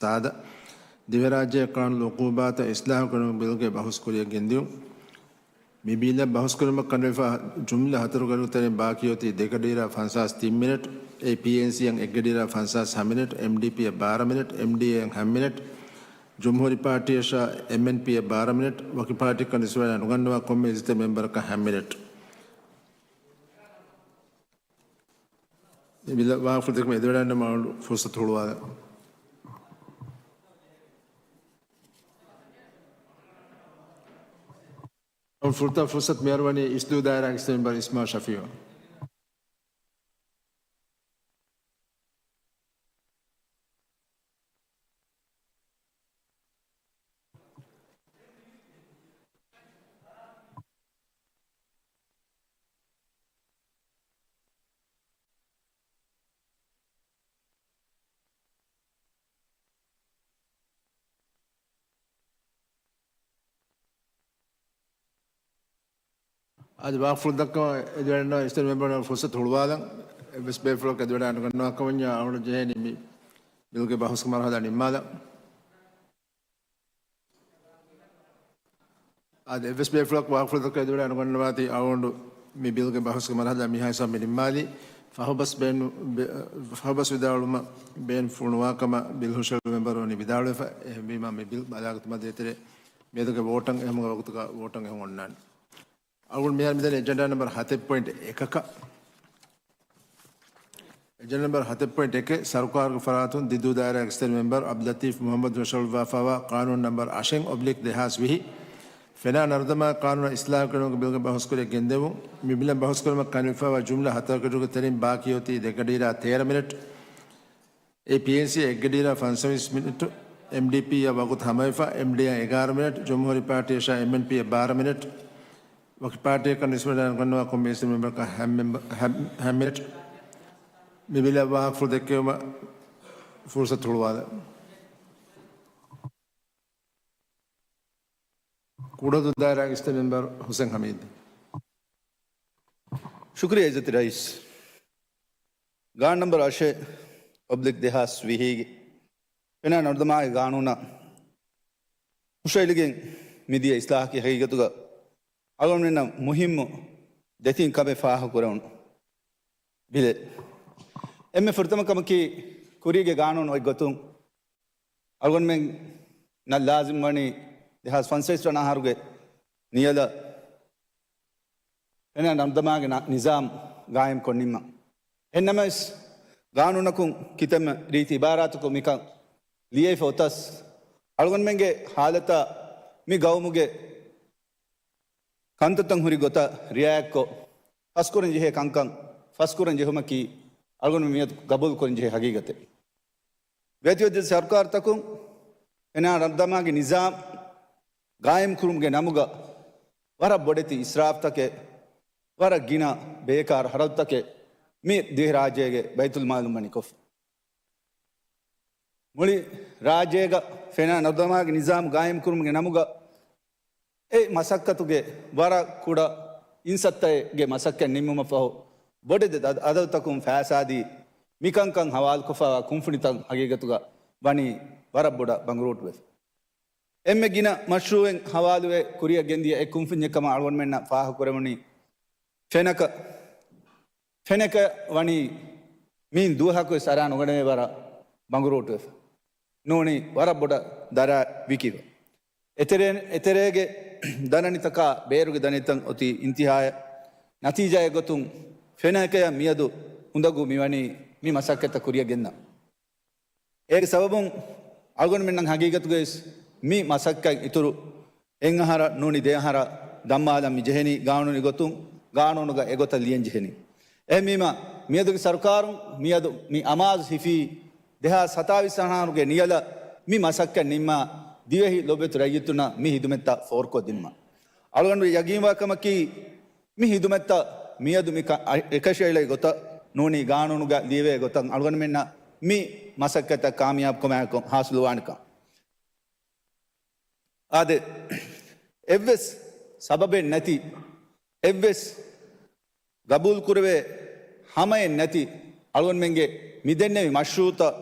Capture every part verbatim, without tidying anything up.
ސާދަ. ދިވެހިރާއްޖޭގެ ޤާނޫނު އުޤޫބާތަށް އިޞްލާޙު ކުރުމުގެ ބިލްގެ ބަހުސް ކުރިއަށް ގެންދިއުން. މި ބިލަށް ބަހުސް ކުރުމަށް ކަނޑައެޅިފަ ޖުމްލަ ހަތަރުގެ ތެރެއިން ބާކީ އޮތީ ދެގަޑިއިރާ ފަންސާސް ތިން މިނެޓް، އެ ޕީއެންސީއަށް އެއްގަޑިއިރާ ފަންސާސް ހަ މިނެޓް، އެމްޑީޕީއަށް ބާރަ މިނެޓް، އެމްޑީއޭއަށް ހަ މިނެޓް، ޖުމްހޫރީ ޕާޓީއަށާ އެމްއެންޕީއަށް ބާރަ މިނެޓް، ވަކި ޕާޓީއަކަށް ނިސްބަތް ނުގަންނަވާ ކޮންމެ އިއްޒަތްތެރި މެމްބަރަކަށް ހަ މިނެޓް. މި ބިލަށް ވާހަކަފުޅު ދެއްކުމަށް އެދިވަޑައިގަންނަވާ އަޅުގަނޑު ފުރުސަތު ހުޅުވާލަން. ފުރަތަމަ ފުރުސަތު މިހާރު ވަނީ އިސްދޫ ދާއިރާގެ އިސްތަށި މެމްބަރު އިސްމާ ޝަފީއު. އަދި ވާހަކަފުޅު ދައްކަމަށް އެދިވަޑައިގަންނަވާ އިސްތަށި މެމްބަރުންނަށް ފުރުސަތު ހުޅުވާލަން. އެއްވެސް ބޭފުޅަކު އެދިވަޑައިގަންނަވާ ކަމަށް އަޅުގަނޑަށް ޖެހޭނީ މި ބިލްގެ ބަހުސްގެ މަރުހަލާ ނިންމާލަން. އަދި އެއްވެސް ބޭފުޅަކު ވާހަކަފުޅުތަކަށް އެދިވަޑައިގަންނަވާތީ އަޅުގަނޑު މި ބިލްގެ ބަހުސްގެ މަރުހަލާ މިހާ ހިސާބުން ނިންމާލީ. ފަހުބަސް ބޭނު-، ބެ-، ފަހުބަސް ވިދާޅުވުމަށް ބޭނުންފުޅު ނުވާ ކަމަށް ބިލް ހުށައެޅި މެމްބަރުން ވަނީ ވިދާޅުވެފަ. އެހެންވީމާ މި ބިލް ބަލާގަތުމާ ދޭތެރޭ މިއަދުގެ ވޯޓަށް އެހެން ވަގުތުގަ ވޯޓަށް އެހެން އޮންނާނެ. އަޅުގަނޑު މިހާރު މިދަނީ އެޖެންޑާ ނަމްބަރު ހަތެއް ޕޮއިންޓް އެކަކަށް. އެޖެންޑާ ނަމްބަރު ހަތެއް ޕޮއިންޓް އެކެއް، ސަރުކާރުގެ ފަރާތުން ދިދޫ ދާއިރާގެ އިސްތަށި މެމްބަރު އަބްދުލްލަތީފް މުޙައްމަދު ހުށަހެޅުއްވާފައިވާ ޤާނޫނު ނަމްބަރު އަށެއް އޮބްލިކް ދެހާސް ވިހި، ފެނާ ނަރުދަމާ ޤާނޫނަށް އިޞްލާޙު ކުރުމުގެ ބިލްގެ ބަހުސް ކުރިއަށް ގެންދެވުން. މި ބިލަށް ބަހުސް ކުރުމަށް ކަނޑައެޅިފައިވާ ޖުމްލަ ހަތަރުގެ ތެރެއިން ބާކީ އޮތީ ދެގަޑިއިރާ ތޭރަ މިނެޓް، އެ ޕީއެންސީ އެއްގަޑިއިރާ ފަންސަވީސް މިނެޓް، އެމްޑީޕީއަށް ވަގުތު ހަމަވެފަ، އެމްޑީއޭއަށް އެގާރަ މިނެޓް، ޖުމްހޫރީ ޕާޓީއަށާ އެމްއެންޕީއަށް ބާރަ މިނެޓް، ވަކި ޕާޓީއަކަށް ނިސްބަތް ނުގަންނަވާ ކޮންމެ އިސްތަށި މެމްބަރަކަށް ހަ މެމްބަ-، ހަ-، ހަ މިނެޓް. މި ބިލަށް ވާހަކަފުޅު ދެއްކެވުމަށް ފުރުސަތު ހުޅުވާލަން. ކުޑަދުން ދާއިރާގެ އިސްތަށި މެމްބަރު ހުސެން ހަމީދު. ޝުކުރިއްޔާ އިއްޒަތްތެރި ރައީސް. ގާނޫނު ނަމްބަރު އަށެއް އޮބްލިކް ދެހާސް ވިހީގެ ފެނާ ނަރުދަމާގެ ގާނޫނަށް ހުށައެޅިގެން މިދިޔަ އިސްލާހަކީ ހަގީގަތުގަ އަޅުގަނޑުމެންނަށް މުހިއްމު ދެތިން ކަމެއް ފާހަގަކުރެވުނު ބިލެއް. އެންމެ ފުރަތަމަ ކަމަކީ، ކުރީގެ ގާނޫނު އޮތް ގޮތުން އަޅުގަނޑުމެންނަށް ލާޒިމް ވަނީ ދެހާސް ފަންސަވީސް ވަނަ އަހަރުގެ ނިޔަލަށް ފެނާ ނަރުދަމާގެ ނަ-، ނިޒާމް ގާއިމްކޮށް ނިންމަން. އެހެންނަމަވެސް، ގާނޫނަކުން ކިތަންމެ ރީތި އިބާރާތަކުން މިކަން ލިޔެފަ އޮތަސް، އަޅުގަނޑުމެންގެ ހާލަތަށް މި ގައުމުގެ ކަންތައްތައް ހުރި ގޮތަށް ރިއާޔަތްކޮށް، ފަސްކުރަން ޖެހޭ ކަންކަން ފަސްކުރަން ޖެހުމަކީ އަޅުގަނޑު މިއަދު ގަބޫލުކުރަން ޖެހޭ ހަގީގަތެއް. ވޭތުވެދިޔަ ސަރުކާރުތަކުން ފެނާ ނަރުދަމާގެ ނިޒާމް ގާއިމްކުރުމުގެ ނަމުގަ ވަރަށް ބޮޑެތި އިސްރާފްތަކެއް، ވަރަށް ގިނަ ބޭކާރު ހަރަދުތަކެއް މި ދިވެހިރާއްޖޭގެ ބައިތުލްމާލުން ވަނީ ކޮށްފަ. މުޅި ރާއްޖޭގަ ފެނާ ނަރުދަމާގެ ނިޒާމް ގާއިމްކުރުމުގެ ނަމުގަ އެ މަސައްކަތުގެ ވަރަށް ކުޑަ އިންސައްތައެއްގެ މަސައްކަތް ނިންމުމަށް ފަހު، ބޮޑެތި އަދަ-، އަދަދުތަކުން ފައިސާދީ، މިކަންކަން ހަވާލުކޮށްފައިވާ ކުންފުނިތައް ހަގީގަތުގަ ވަނީ ވަރަށް ބޮޑަށް ބަނގުރޫޓުވެފަ. އެންމެ ގިނަ މަޝްރޫއެއް ހަވާލުވެ ކުރިއަށް ގެންދިޔަ އެއް ކުންފުންޏެއް ކަމަށް އަޅުގަނޑުމެންނަށް ފާހަގަކުރެވުނީ ފެނަކަ. ފެނަކަ ވަނީ މިއިން ދުވަހަކުވެސް އަރާ ނުގަނެވޭ ވަރަށް ބަނގުރޫޓުވެފަ. ނޫނީ ވަރަށް ބޮޑަށް ދަރާ ވިކިފަ. އެތެރޭ-، އެތެރޭގެ ދަނަނިތަކާ ބޭރުގެ ދަނަނިތައް އޮތީ އިންތިހާޔަށް. ނަތީޖާއެއް ގޮތުން ފެނަކަޔަށް މިއަދު އުނދަގޫ މިވަނީ މި މަސައްކަތްތައް ކުރިއަށް ގެންނަން. އޭގެ ސަބަބުން އަޅުގަނޑުމެންނަށް ހަގީގަތުގައިވެސް މި މަސައްކަތް އިތުރު އެއް އަހަރަށް ނޫނީ ދެ އަހަރަށް ދަންމާލަން މި ޖެހެނީ، ގާނޫނީ ގޮތުން، ގާނޫނުގަ އެގޮތަށް ލިޔެން ޖެހެނީ. އެހެންވީމަ، މިއަދުގެ ސަރުކާރުން މިއަދު މި އަމާޒު ހިފީ ދެހާސް ސަތާވީސް އަހަރުގެ ނިޔަލަށް މި މަސައްކަތް ނިންމާ، ދިވެހި ލޮބުވެތި ރައްޔިތުންނަށް މި ހިދުމަތްތައް ފޯރުކޮށްދިނުމަށް. އަޅުގަނޑު ޔަގީންވާ ކަމަކީ، މި ހިދުމަތްތައް މިއަދު މި ކަ-، އަ-، އެކަށައެޅޭ ގޮތަށް ނޫނީ ގާނޫނުގަ ލިޔެވޭ ގޮތަށް އަޅުގަނޑުމެންނަށް މި މަސައްކަތްތައް ކާމިޔާބުކަމާއެކު ހާސިލުވާނެކަން. އާދެ، އެއްވެސް ސަބަބެއް ނެތި، އެއްވެސް ގަބޫލުކުރެވޭ ހަމައެއް ނެތި އަޅުގަނޑުމެންގެ މި ދެންނެވި މަޝްރޫއުތައް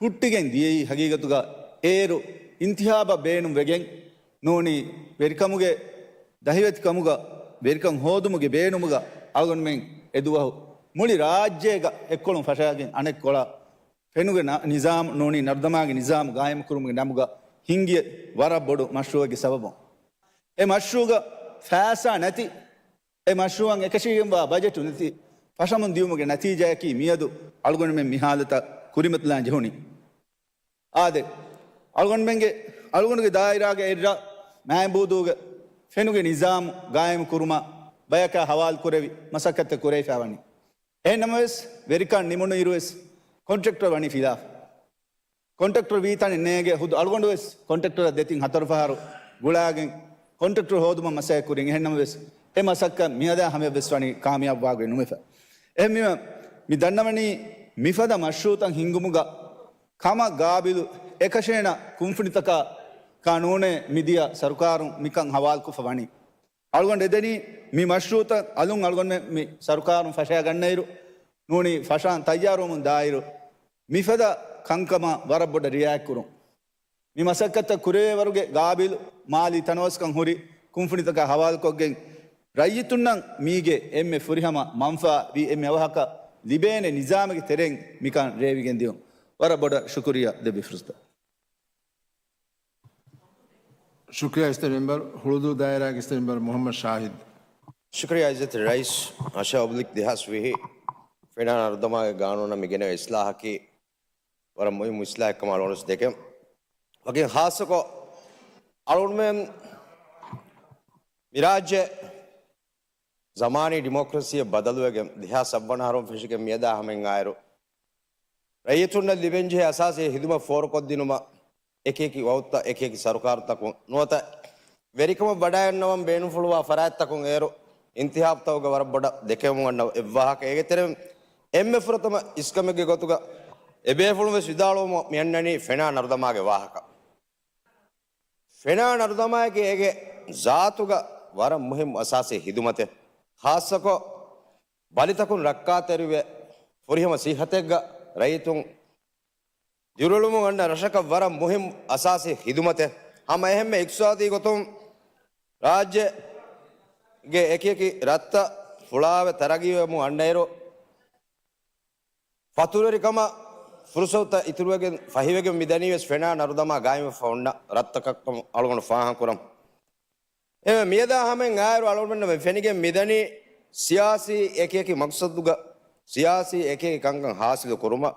ހުއްޓިގެން ދިޔައީ ހަގީގަތުގަ އޭރު އިންތިހާބަށް ބޭނުން ވެގެން ނޫނީ ވެރިކަމުގެ ދަހިވެތިކަމުގަ ވެރިކަން ހޯދުމުގެ ބޭނުމުގަ އަޅުގަނޑުމެން އެދުވަހު މުޅި ރާއްޖޭގަ އެއްކޮޅުން ފަށާގެން އަނެއްކޮޅަށް ފެނުގެ ނަ-، ނިޒާމު ނޫނީ ނަރުދަމާގެ ނިޒާމު ގާއިމުކުރުމުގެ ނަމުގަ ހިންގިޔަ ވަރަށް ބޮޑު މަޝްރޫއެއްގެ ސަބަބުން. އެ މަޝްރޫގަ ފައިސާ ނެތި، އެ މަޝްރޫއަށް އެކަށީގެންވާ ބަޖެޓު ނެތި ފަށަމުން ދިޔުމުގެ ނަތީޖާއަކީ މިއަދު އަޅުގަނޑުމެން މި ހާލަތަށް ކުރިމަތިލާން ޖެހުނީ. އާދެ، އަޅުގަނޑުމެންގެ، އަޅުގަނޑުގެ ދާއިރާގެ އެއްރަށް މާތް ބޫދޫގެ ފެނުގެ ނިޒާމު ގާއިމު ކުރުމަށް ބަޔަކާ ހަވާލު ކުރެވި މަސައްކަތެއް ކުރެވިފައި ވަނީ. އެހެން ނަމަވެސް، ވެރިކަން ނިމުނު އިރުވެސް ކޮންޓްރެކްޓަރ ވަނީ ފިލާފަ. ކޮންޓްރެކްޓަރ ވީތަނެއް ނޭނގެ ހުދު އަޅުގަނޑުވެސް ކޮންޓްރެކްޓަރަށް ދެތިން ހަތަރު ފަހަރު ގުޅާގެން ކޮންޓްރެކްޓަރ ހޯދުމަށް މަސައްކަތް ކުރިން. އެހެން ނަމަވެސް، އެ މަސައްކަތް މިއަދާ ހަމަޔަށްވެސް ވަނީ ކާމިޔާބުވާގޮތް ނުވެފަ. އެހެންވީމަ، މި ދަންނަވަނީ މިފަދަ މަޝްރޫއުތައް ހިންގުމުގަ ކަމަށް ގާބިލު އެކަށޭނަ ކުންފުނިތަކާ ކާ ނޫނޭ މިދިޔަ ސަރުކާރުން މިކަން ހަވާލުކޮށްފަ ވަނީ. އަޅުގަނޑު އެދެނީ މި މަޝްރޫއުތައް އަލުން އަޅުގަނޑުމެން މި ސަރުކާރުން ފަށައިގަންނައިރު، ނޫނީ ފަށާން ތައްޔާރުވަމުން ދާއިރު، މިފަދަ ކަންކަމަށް ވަރަށް ބޮޑަށް ރިއާޔަތްކުރުން. މި މަސައްކަތަށް ކުރެވޭވަރުގެ ގާބިލު މާލީ ތަނަވަސްކަން ހުރި ކުންފުނިތަކާ ހަވާލުކޮށްގެން، ރައްޔިތުންނަށް މީގެ އެންމެ ފުރިހަމަ މަންފާ ވީ އެންމެ އަވަހަކަށް ލިބޭނެ ނިޒާމެއްގެ ތެރެއިން މިކަން ރޭވިގެން ދިޔުން. ވަރަށް ބޮޑަށް ޝުކުރިއްޔާ ދެއްވި ފުރުސަތަށް. ޝުކްރިޔާ އިސްތަ މެމްބަރު، ހުޅުދޫ ދާއިރާގެ އިސްތަ މެމްބަރު މުހައްމަދު ޝާހިދު. ޝުކްރިޔާ އިއްޒަތް ރައީސް، އަށާ އޮބްލިކް ދެހާސް ވިހި ފެނާ ނަރުދަމާގެ ގާނޫނަށް މި ގެނެވޭ އިސްލާހަކީ ވަރަށް މުހިއްމު އިސްލާހެއް ކަމަށް އަޅުގަނޑު ދެކެން. ވަކިން ޚާއްޞަކޮށް އަޅުގަނޑުމެން މި ރާއްޖެ ޒަމާނީ ޑިމޮކްރަސީއަށް ބަދަލުވެގެން ދެހާސް ސައްވަނަ އަހަރުން ފެށިގެން މިއަދާ ހަމައިން އާއިރު، ރައްޔިތުންނަށް ލިބެންޖެހޭ އަސާސީ ހިދުމަތް ފޯރުކޮށްދިނުމަށް އެކިއެކި ވަގުތުތައް އެކިއެކި ސަރުކާރުތަކުން ނުވަތަ ވެރިކަމަށް ވަޑައިގަންނަވަން ބޭނުންފުޅުވާ ފަރާތްތަކުން އޭރު އިންތިހާބުތަކުގަ ވަރަށް ބޮޑަށް ދެކެވެމުން އަންނަ އެއް ވާހަކަ. އޭގެ ތެރެއިން އެންމެ ފުރަތަމަ އިސްކަމެއްގެ ގޮތުގަ އެބޭފުޅުން ވެސް ވިދާޅުވަމުން މި އަންނަނީ ފެނާ ނަރުދަމާގެ ވާހަކަ. ފެނާ ނަރުދަމާއަކީ އޭގެ ޒާތުގަ ވަރަށް މުހިއްމު އަސާސީ ހިދުމަތެއް. ޚާއްޞަކޮށް ބަލިތަކުން ރައްކާތެރިވެ ފުރިހަމަ ސިއްހަތެއްގަ ރައްޔިތުން ދިރިއުޅުމުން އަންނަ ރަށަކަށް ވަރަށް މުހިއްމު އަސާސީ ހިދުމަތެއް. ހަމަ އެހެންމެ އިޤްތިޞާދީ ގޮތުން ރާއްޖޭގެ އެކިއެކި ރަށްތައް ފުޅާވެ ތަރައްގީވެމުން އަންނައިރު، ފަތުރުވެރިކަމަށް ފުރުސަތުތައް އިތުރުވެގެން ފަހިވެގެން މިދަނީވެސް ފެނާ ނަރުދަމާ ގާއިމްވެފަ އޮންނަ ރަށްތަކަށްކަމަށް އަޅުގަނޑު ފާހަގަކުރަން. އެ މިއަދާ ހަމައިން އާއިރު އަޅުގަނޑުމެންނަށް ފެނިގެން މިދަނީ ސިޔާސީ އެކިއެކި މަޤްޞަދުގަ ސިޔާސީ އެކިއެކި ކަންކަން ހާސިލު ކުރުމަށް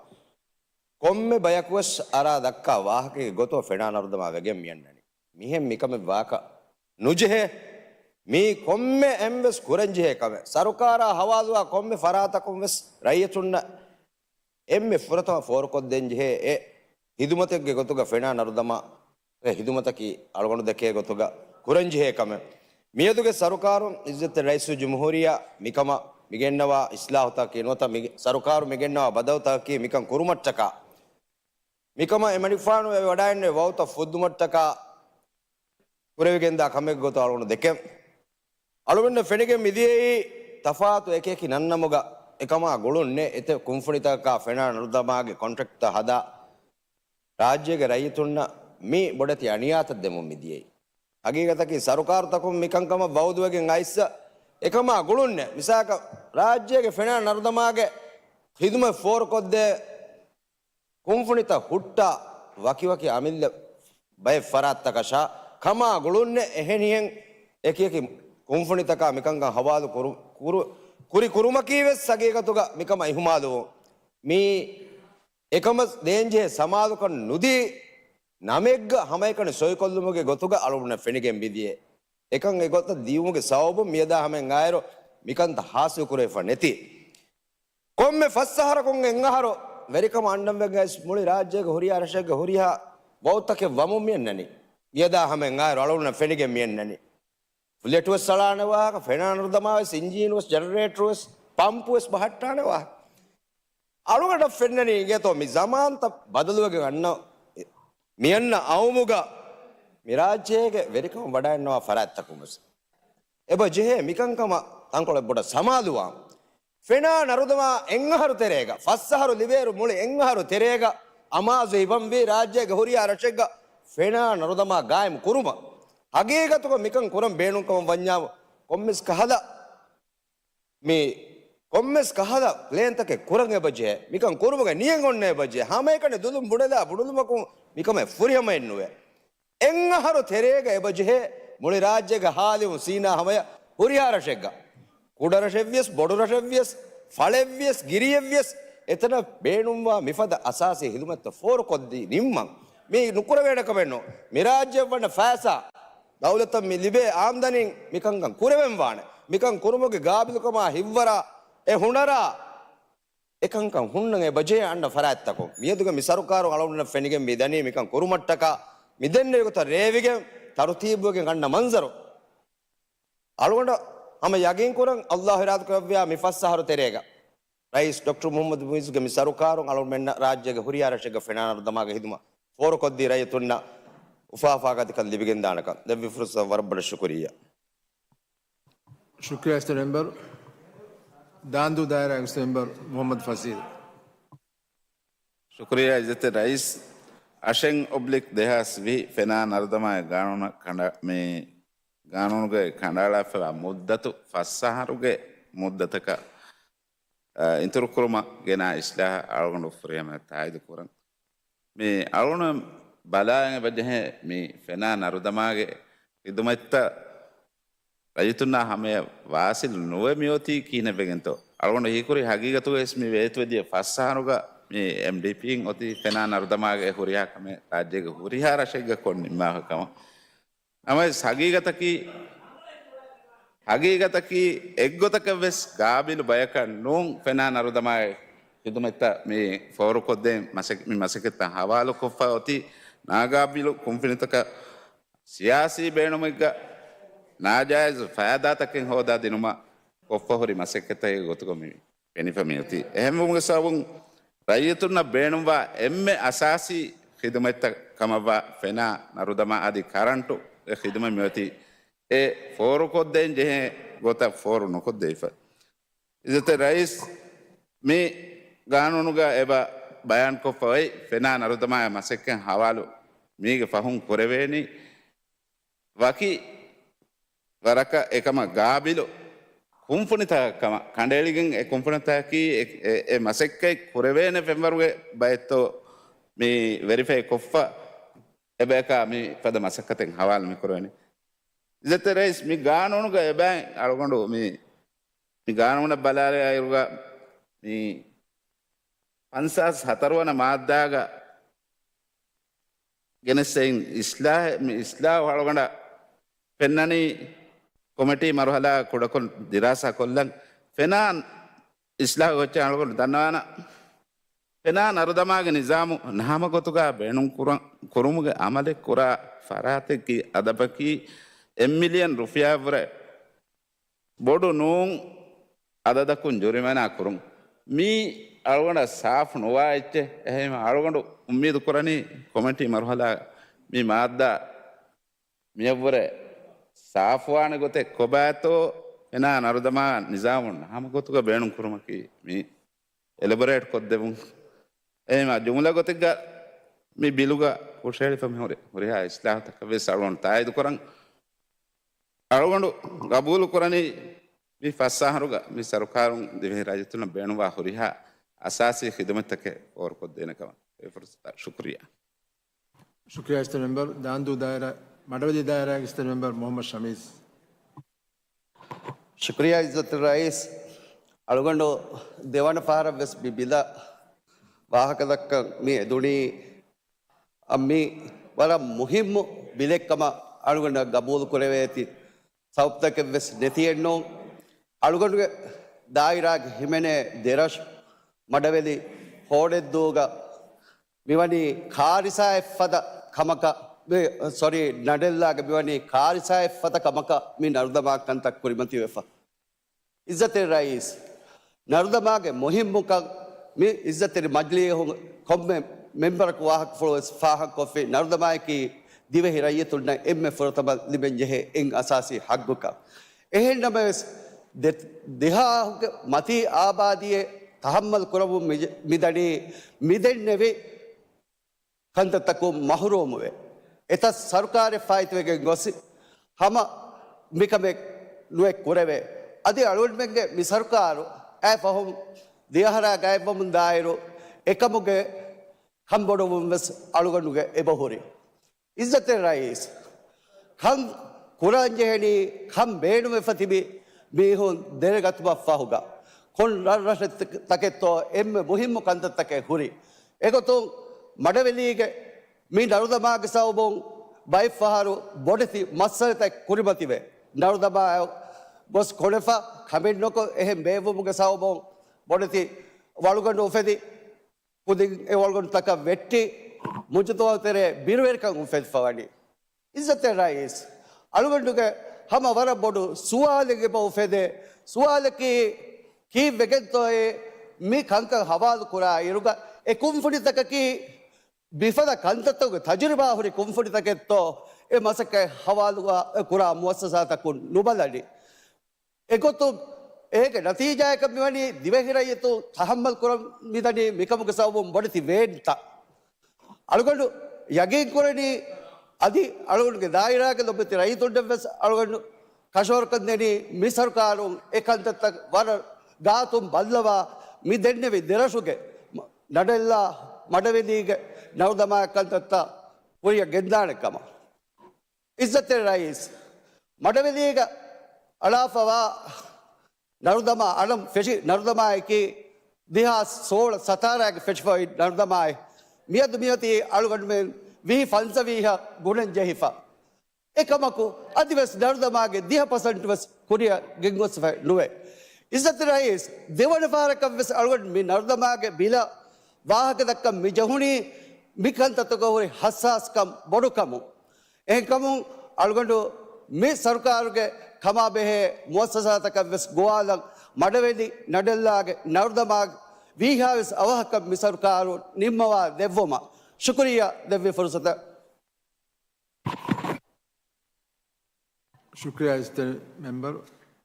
ކޮންމެ ބަޔަކުވެސް އަރާ ދައްކާ ވާހަކައިގެ ގޮތުގަ ފެނާ ނަރުދަމާ ވެގެން މިއަންނަނީ. މިހެން މިކަމެއް ވާކަށް ނުޖެހޭ. މީ ކޮންމެ އެއްވެސް ކުރަންޖެހޭ ކަމެއް. ސަރުކާރާ ހަވާލުވާ ކޮންމެ ފަރާތަކުން ވެސް ރައްޔިތުންނަށް އެންމެ ފުރަތަމަ ފޯރުކޮށްދޭންޖެހޭ އެ ހިދުމަތެއްގެ ގޮތުގަ ފެނާ ނަރުދަމާ އެ ހިދުމަތަކީ އަޅުގަނޑު ދެކޭ ގޮތުގަ ކުރަންޖެހޭ ކަމެއް. މިއަދުގެ ސަރުކާރުން އިއްޒަތްތެރި ރައީސުލްޖުމްހޫރިއްޔާ މިކަމަށް މިގެންނަވާ އިސްލާހުތަކަކީ ނުވަތަ މި ސަރުކާރު މިގެންނަވާ ބަދަލުތަކަކީ މިކަން ކުރުމަށްޓަކާ މިކަމަށް އެމަނިކުފާނު އެ ވަޑައިގެންނެވި ވަގުތަށް ފުއްދުމަށްޓަކާ ކުރެވިގެންދާ ކަމެއްގެ ގޮތުގަ އަޅުގަނޑު ދެކެން. އަޅުގަނޑަށް ފެނިގެން މިދިޔައީ ތަފާތު އެކިއެކި ނަންނަމުގަ އެކަމާ ގުޅުން ނެތް އެތައް ކުންފުނިތަކަކާ ފެނާ ނަރުދަމާގެ ކޮންޓްރެކްޓްތައް ހަދާ، ރާއްޖޭގެ ރައްޔިތުންނަށް މި ބޮޑެތި އަނިޔާތައް ދެމުން މިދިޔައީ. ހަގީގަތަކީ ސަރުކާރުތަކުން މިކަންކަމަށް ވައުދުވެގެން އައިއްސަ އެކަމާ ގުޅުން ނެތް. މިސާލަކަށް ރާއްޖޭގެ ފެނާ ނަރުދަމާގެ ޚިދުމަތް ފޯރުކޮށްދޭ ކުންފުނިތައް ހުއްޓާ ވަކިވަކި އަމިއްލަ ބައެއް ފަރާތްތަކަށާ ކަމާ ގުޅުންނެއް އެހެނިހެން އެކިއެކި ކުންފުނިތަކާ މިކަންކަން ހަވާލު ކުރު-، ކުރު-، ކުރި ކުރުމަކީ ވެސް ހަގީގަތުގަ މިކަމަށް އިހުމާލުވުން. މީ އެކަމަށް ދޭންޖެހޭ ސަމާލުކަން ނުދީ ނަމެއްގަ ހަމައެކަނި ސޮއިކޮށްލުމުގެ ގޮތުގަ އަޅުގަނޑަށް ފެނިގެން މިދިޔަ. އެކަން އެގޮތަށް ދިޔުމުގެ ސަބަބުން މިއަދާ ހަމައިން އާއިރު މިކަންތައް ހާސިލް ކުރެވިފަ ނެތި. ކޮންމެ ފަސް އަހަރަކުން އެއް އަހަރު ވެރިކަމަށް އަންނަންވެގެން އައިސް މުޅި ރާއްޖޭގެ ހުރިހާ ރަށެއްގެ ހުރިހާ ވައުތަކެއް ވަމުން މިއަންނަނީ. މިއަދާ ހަމައިން އާއިރު އަޅުގަނޑަށް ފެނިގެން މިއަންނަނީ. ފްލެޓުވެސް އަޅާނެ ވާހަކަ، ފެނާ ނަރުދަމާވެސް، އިންޖީނުވެސް، ޖެނެރޭޓަރުވެސް، ޕަމްޕުވެސް ބަހައްޓާނެ ވާހަކަ. އަޅުގަނޑަށް ފެންނަނީ އިނގޭތޯ މި ޒަމާންތައް ބަދަލުވެގެން އަންނަ، މިއަންނަ އައުމުގަ މި ރާއްޖޭގެ ވެރިކަމަށް ވަޑައިގަންނަވާ ފަރާތްތަކުން ވެސް އެބަ ޖެހޭ މިކަންކަމަށް ތަންކޮޅެއް ބޮޑަށް ސަމާލުވާން. ފެނާ ނަރުދަމާ އެއް އަހަރު ތެރޭގަ، ފަސް އަހަރު ލިބޭއިރު މުޅި އެއް އަހަރު ތެރޭގަ އަމާޒު ހިބަންވީ ރާއްޖޭގެ ހުރިހާ ރަށެއްގަ ފެނާ ނަރުދަމާ ގާއިމު ކުރުމަށް. ހަގީގަތުގަ މިކަން ކުރަން ބޭނުންކަމަށް ވަންޏާ ކޮންމެސް ކަހަލަ މި ކޮންމެސް ކަހަލަ ޕްލޭންތަކެއް ކުރަން އެބަޖެހޭ. މިކަން ކުރުމުގެ ނިޔަތް އޮންނަ އެބަޖެހޭ. ހަމައެކަނި ދުލުން ބުނެލާ ބުނުލުމަކުން މިކަމެއް ފުރިހަމައެއް ނުވޭ. އެއް އަހަރު ތެރޭގަ އެބަޖެހޭ މުޅި ރާއްޖޭގެ ހާލިވުން ސީނާ ހަމަޔަށް ހުރިހާ ރަށެއްގަ، ކުޑަ ރަށެއްވިޔަސް، ބޮޑު ރަށެއްވިޔަސް، ފަޅެއްވިޔަސް، ގިރިއެއްވިޔަސް، އެތަނަށް ބޭނުންވާ މިފަދަ އަސާސީ ހިދުމަތްތައް ފޯރުކޮށްދީ ނިންމަން. މީ ނުކުރެވޭނެ ކަމެއް ނޫން. މި ރާއްޖެއަށް ވަންނަ ފައިސާ، ދައުލަތަށް މި ލިބޭ އާމްދަނީން މިކަންކަން ކުރެވެން ވާނެ. މިކަން ކުރުމުގެ ގާބިލުކަމާ ހިއްވަރާ، އެ ހުނަރާ، އެކަންކަން ހުންނަން އެބަޖެހޭ އަންނަ ފަރާތްތަކުން. މިއަދުގެ މި ސަރުކާރުން އަޅުގަނޑަށް ފެނިގެން މި ދަނީ މިކަން ކުރުމަށްޓަކާ، މި ދެންނެވި ގޮތަށް ރޭވިގެން، ތަރުތީބުވެގެން އަންނަ މަންޒަރު. އަޅުގަނޑަށް ހަމަ ޔަގީންކުރަން، އައްލާހު އިރާދަކުރެއްވިޔާ މި ފަސް އަހަރު ތެރޭގަ ރައީސް ޑޮކްޓަރ މުހައްމަދު މުއިއްޒުގެ މި ސަރުކާރުން އަޅުގަނޑުމެންނަށް ރާއްޖޭގެ ހުރިހާ ރަށެއްގަ ފެނާ ނަރުދަމާގެ ހިދުމަތް ފޯރުކޮށްދީ ރައްޔިތުންނަށް އުފާ އުފާގަދަކަން ލިބިގެންދާނެކަން ދެއްވި ފުރުސަތަށް ވަރަށް ބޮޑަށް ޝުކުރިއްޔާ. ޝުކްރިޔާ އިސްތަ މެމްބަރު. ދާންދޫ ދާއިރާގެ އިސްތަ މެމްބަރު މުހައްމަދު ފަޒީލް. ޝުކުރިއްޔާ އިއްޒަތްތެރި ރައީސް. އަށެއް އޮބްލިކް ދެހާސް ވިހި ފެނާ ނަރުދަމާގެ ގާނޫނަށް ކަނޑަ-، މި ގާނޫނުގައި ކަނޑައަޅާފައިވާ މުއްދަތު ފަސް އަހަރުގެ މުއްދަތަކަށް، އަ، އިތުރުކުރުމަށް ގެނާ އިސްލާހަށް އަޅުގަނޑު ފުރިހަމަޔަށް ތާއީދު ކުރަން. މި އަޅުގަނޑު ބަލާއިން އެބަޖެހޭ މި ފެނާ ނަރުދަމާގެ ޚިދުމަތްތައް ރައްޔިތުންނާ ހަމަޔަށް ވާސިލު ނުވެ މިއޮތީ ކިހިނެއްވެގެންތޯ؟ އަޅުގަނޑު ހީކުރީ ހަގީގަތުގައި ވެސް މި ވޭތުވެދިޔަ ފަސް އަހަރުގަ މި އެމްޑީޕީން އޮތީ ފެނާ ނަރުދަމާގެ ހުރިހާ ކަމެއް ރާއްޖޭގެ ހުރިހާ ރަށެއްގަ ކޮށް ނިންމާފަ ކަމަށް. ނަމަވެސް ހަގީގަތަކީ، ހަގީގަތަކީ އެއްގޮތަކަށް ވެސް ގާބިލު ބަޔަކަށް ނޫން ފެނާ ނަރުދަމާގެ ޚިދުމަތްތައް މި ފޯރުކޮށްދޭން މަސައް-، މި މަސައްކަތްތައް ހަވާލުކޮށްފަ އޮތީ ނާގާބިލު ކުންފުނިތަކަށް ސިޔާސީ ބޭނުމެއްގަ ނާޖާއިޒު ފައިދާތަކެއް ހޯދާ ދިނުމަށް ކޮށްފަ ހުރި މަސައްކަތެއް ގޮތުގަ މި ފެނިފަ މިއޮތީ. އެހެންވުމުގެ ސަބަބުން ރައްޔިތުންނަށް ބޭނުންވާ އެންމެ އަސާސީ ޚިދުމަތްތައް ކަމަށްވާ ފެނާ ނަރުދަމާ އަދި ކަރަންޓު އެ ޚިދުމަތް މިއޮތީ އެ ފޯރުކޮށްދޭން ޖެހޭ ގޮތަށް ފޯރު ނުކޮށްދެވިފަ. އިއްޒަތްތެރި ރައީސް، މި ގާނޫނުގަ އެބަ ބަޔާންކޮށްފަ އޮތް ފެނާ ނަރުދަމާއާ މަސައްކަތް ހަވާލު މީގެ ފަހުން ކުރެވޭނީ ވަކި ވަރަކަށް އެކަމަށް ގާބިލު ކުންފުނިތަކަށް ކަމަށް ކަނޑައެޅިގެން އެ ކުންފުނިތަކަކީ އެ، އެ، އެ މަސައްކަތް ކުރެވޭނެ ފެންވަރުގެ ބައެއްތޯ މި ވެރިފައި ކޮށްފަ އެބަޔަކާ މި ފަދަ މަސައްކަތެއް ހަވާލު މިކުރެވެނީ. އިއްޒަތްތެރި ރައީސް، މި ގާނޫނުގަ އެބައިން އަޅުގަނޑު މި، މި ގާނޫނަށް ބަލާލާ އިރުގަ މި ފަންސާސް ހަތަރު ވަނަ މާއްދާގަ ގެނެސް އެއިން އިސްލާހެއް، މި އިސްލާހު އަޅުގަނޑަށް ފެންނަނީ ކޮމިޓީ މަރުހަލާ ކުޑަކޮށް ދިރާސާ ކޮށްލަން ފެނާ އިސްލާހު ގޮއްޗެއް އަޅުގަނޑު ދަންނަވާނަ. ފެނާ ނަރުދަމާގެ ނިޒާމު ނަހަމަ ގޮތުގަ ބޭނުން ކުރަން، ކުރުމުގެ އަމަލެއް ކުރާ ފަރާތެއްގެ އަދަބަކީ އެއް މިލިއަން ރުފިޔާއަށްވުރެ ބޮޑު ނޫން އަދަދަކުން ޖުރިމަނާ ކުރުން. މީ އަޅުގަނޑަށް ސާފު ނުވާ އެއްޗެއް. އެހެން އަޅުގަނޑު އުއްމީދު ކުރަނީ ކޮމިޓީ މަރުހަލާ މި މާއްދާ މިއަށްވުރެ ސާފުވާނެ ގޮތެއް ކޮބާތޯ ފެނާ ނަރުދަމާ ނިޒާމުން ހަމަ ގޮތުގަ ބޭނުން ކުރުމަކީ މި އެލަބޮރޭޓް ކޮށްދެވުން. އެހެންވީމާ ޖުމުލަ ގޮތެއްގަ މި ބިލުގަ ހުށަހެޅިފަ މިހުރި ހުރިހާ އިސްލާހުތަކަށް ވެސް އަޅުގަނޑު ތާއީދު ކުރަން. އަޅުގަނޑު ގަބޫލު ކުރަނީ މި ފަސް އަހަރުގަ މި ސަރުކާރުން ދިވެހި ރައްޔިތުންނަށް ބޭނުންވާ ހުރިހާ އަސާސީ ޚިދުމަތްތަކެއް ފޯރުކޮށްދޭނެ ކަމަށް. އެ ފުރުސަތަށް ޝުކުރިއްޔާ. ޝުކުރިއްޔާ އިސްތަ މެމްބަރު. ދާންދޫ ދާއިރާ، މަޑަވެލި ދާއިރާގެ އިސްތަ މެމްބަރު މުހައްމަދު ޝަމީސް. ޝުކުރިއްޔާ އިއްޒަތު ރައީސް. އަޅުގަނޑު ދެވަނަ ފަހަރަށް ވެސް މި ބިލަށް ވާހަކަދައްކަން މި އެދުނީ، އަ، މި ވަރަށް މުހިއްމު ބިލެއްކަމަށް އަޅުގަނޑަށް ގަބޫލު ކުރެވޭތީ ސަބަބުތަކެއް ވެސް ނެތިއެއްނޫން. އަޅުގަނޑުގެ ދާއިރާގެ ހިމެނޭ ދެރަށު މަޑަވެލި ހޯޑެއްދޫގަ މިވަނީ ކާރިސާއެއްފަދަ ކަމަކަށް، މި، ސޮރީ، ނަޑެއްލާގަ މިވަނީ ކާރިސާއެއްފަދަ ކަމަކަށް މި ނަރުދަމާ ކަންތައް ކުރިމަތިވެފަ. އިއްޒަތެއް ރައީސް، ނަރުދަމާގެ މުހިއްމުކަން މި އިއްޒަތެރި މަޖިލީހުން ކޮންމެ މެމްބަރަކު ވާހަކަފުޅުވެސް ފާހަގަކޮށްފި. ނަރުދަމާއަކީ ދިވެހި ރައްޔިތުންނަށް އެންމެ ފުރަތަމަ ލިބެންޖެހޭ އެއް އަސާސީ ހައްގުކަން. އެހެންނަމަވެސް، ދެ-، ދެހާހުގެ މަތީ އާބާދީއެއް ތަހައްމަލް ކުރަމުން މި-، މިދަނީ މިދެންނެވި ކަންތައްތަކުން މަހުރޫމުވެ، އެތައް ސަރުކާރެއް ފާއިތުވެގެން ގޮސް ހަމަ މިކަމެއް ނުއެއް ކުރެވޭ. އަދި އަޅުގަނޑުމެންގެ މި ސަރުކާރު އައި ފަހުން ދިޔަހަރާ ގާތްވަމުން ދާއިރު އެކަމުގެ ކަންބޮޑުވުން ވެސް އަޅުގަނޑުގެ އެބަހުރި. އިއްޒަތްތެރި ރައީސް، ކަން ކުރަންޖެހެނީ ކަން ބޭނުމެފަ ތިބި މީހުން ދެރަގަތުމަށް ފަހުގަ ކޮން ރަށްރަށެއްތަކެއްތޯ އެންމެ މުހިއްމު ކަންތައްތަކެއް ހުރި. އެގޮތުން މަޑަވެލީގެ މި ނަރުދަމާގެ ސަބަބުން ބައެއްފަހަރު ބޮޑެތި މައްސަލަތައް ކުރިމަތިވެ، ނަރުދަމާއަށް ގޮސް ކޮނެފަ ކަމެއްނުކޮށް އެހެން ބޭއްވުމުގެ ސަބަބުން ބޮޑެތި ވަޅުގަނޑު އުފެދި، ކުދިން އެ ވަޅުގަނޑުތަކަށް ވެއްޓި، މުޖުތަމަޢު ތެރޭ ބިރުވެރިކަން އުފެދިފަވަނީ. އިއްޒަތްތެރި ރައީސް، އަޅުގަނޑުގެ ހަމަ ވަރަށް ބޮޑު ސުވާލެއް އެބަ އުފެދޭ. ސުވާލަކީ، ކީއްވެގެންތޯއޭ މި ކަންކަން ހަވާލު ކުރާ އިރުގަ އެ ކުންފުނިތަކަކީ މިފަދަ ކަންތައްތަކުގެ ތަޖުރިބާ ހުރި ކުންފުނިތަކެއްތޯ އެ މަސައްކަތް ހަވާލު ކުރާ މުއައްސަސާތަކުން ނުބަލަނީ. އެގޮތުން އޭގެ ނަތީޖާއަކަށް މިވަނީ ދިވެހި ރައްޔިތުން ތަހައްމަލް ކުރަން މިދަނީ މިކަމުގެ ސަބަބުން ބޮޑެތި ވޭންތައް. އަޅުގަނޑު ޔަގީން ކުރަނީ އަދި އަޅުގަނޑުގެ ދާއިރާގެ ލޮބުވެތި ރައްޔިތުންނަށް ވެސް އަޅުގަނޑު ކަށަވަރުކަން ދެނީ މި ސަރުކާރުން އެ ކަންތައްތައް ވަރަށް ގާތުން ބައްލަވާ މި ދެންނެވި ދެރަށުގެ ނަޑެއްލާ މަޑަވެލީގެ ނަރުދަމާ ކަންތައްތައް ކުރިއަށް ގެންދާނެ ކަމަށް. އިއްޒަތްތެރި ރައީސް، މަޑަވެލީގަ އަޅާފަވާ ނަރުދަމާ، އަޅަން ފެށި ނަރުދަމާއަކީ ދެހާސް ސޯޅަ ސަތާރައިގެ ފެށިފައި ނަރުދަމާއެއް. މިއަދު މިއޮތީ އަޅުގަނޑުމެން ވިހި ފަންސަވީހަށް ގުނަން ޖެހިފަ. އެކަމަކު، އަދިވެސް ނަރުދަމާގެ ދިހަ ޕަސެންޓް ވެސް ކުރިއަށް ގެންގޮސްފަ ނުވޭ. އިއްޒަތްތެރި ރައީސް، ދެވަނަ ފަހަރަކަށް ވެސް އަޅުގަނޑު މި ނަރުދަމާގެ ބިލަށް ވާހަކަ ދައްކަން މި ޖެހުނީ މި ކަންތައްތަކަށް ހުރި ހައްސާސްކަން ބޮޑުކަމުން. އެހެންކަމުން އަޅުގަނޑު މި ސަރުކާރުގެ ކަމާބެހޭ މުއައްސަސާތަކަށް ވެސް ގޮވާލަން، މަޑަވެލި ނަޑެއްލާގެ ނަރުދަމާ ވީހާވެސް އަވަހަކަށް މި ސަރުކާރު ނިންމަވާ ދެއްވުމަށް. ޝުކުރިއްޔާ ދެއްވި ފުރުސަތަށް. ޝުކުރިއްޔާ އިއްޒަތްތެރި މެމްބަރު،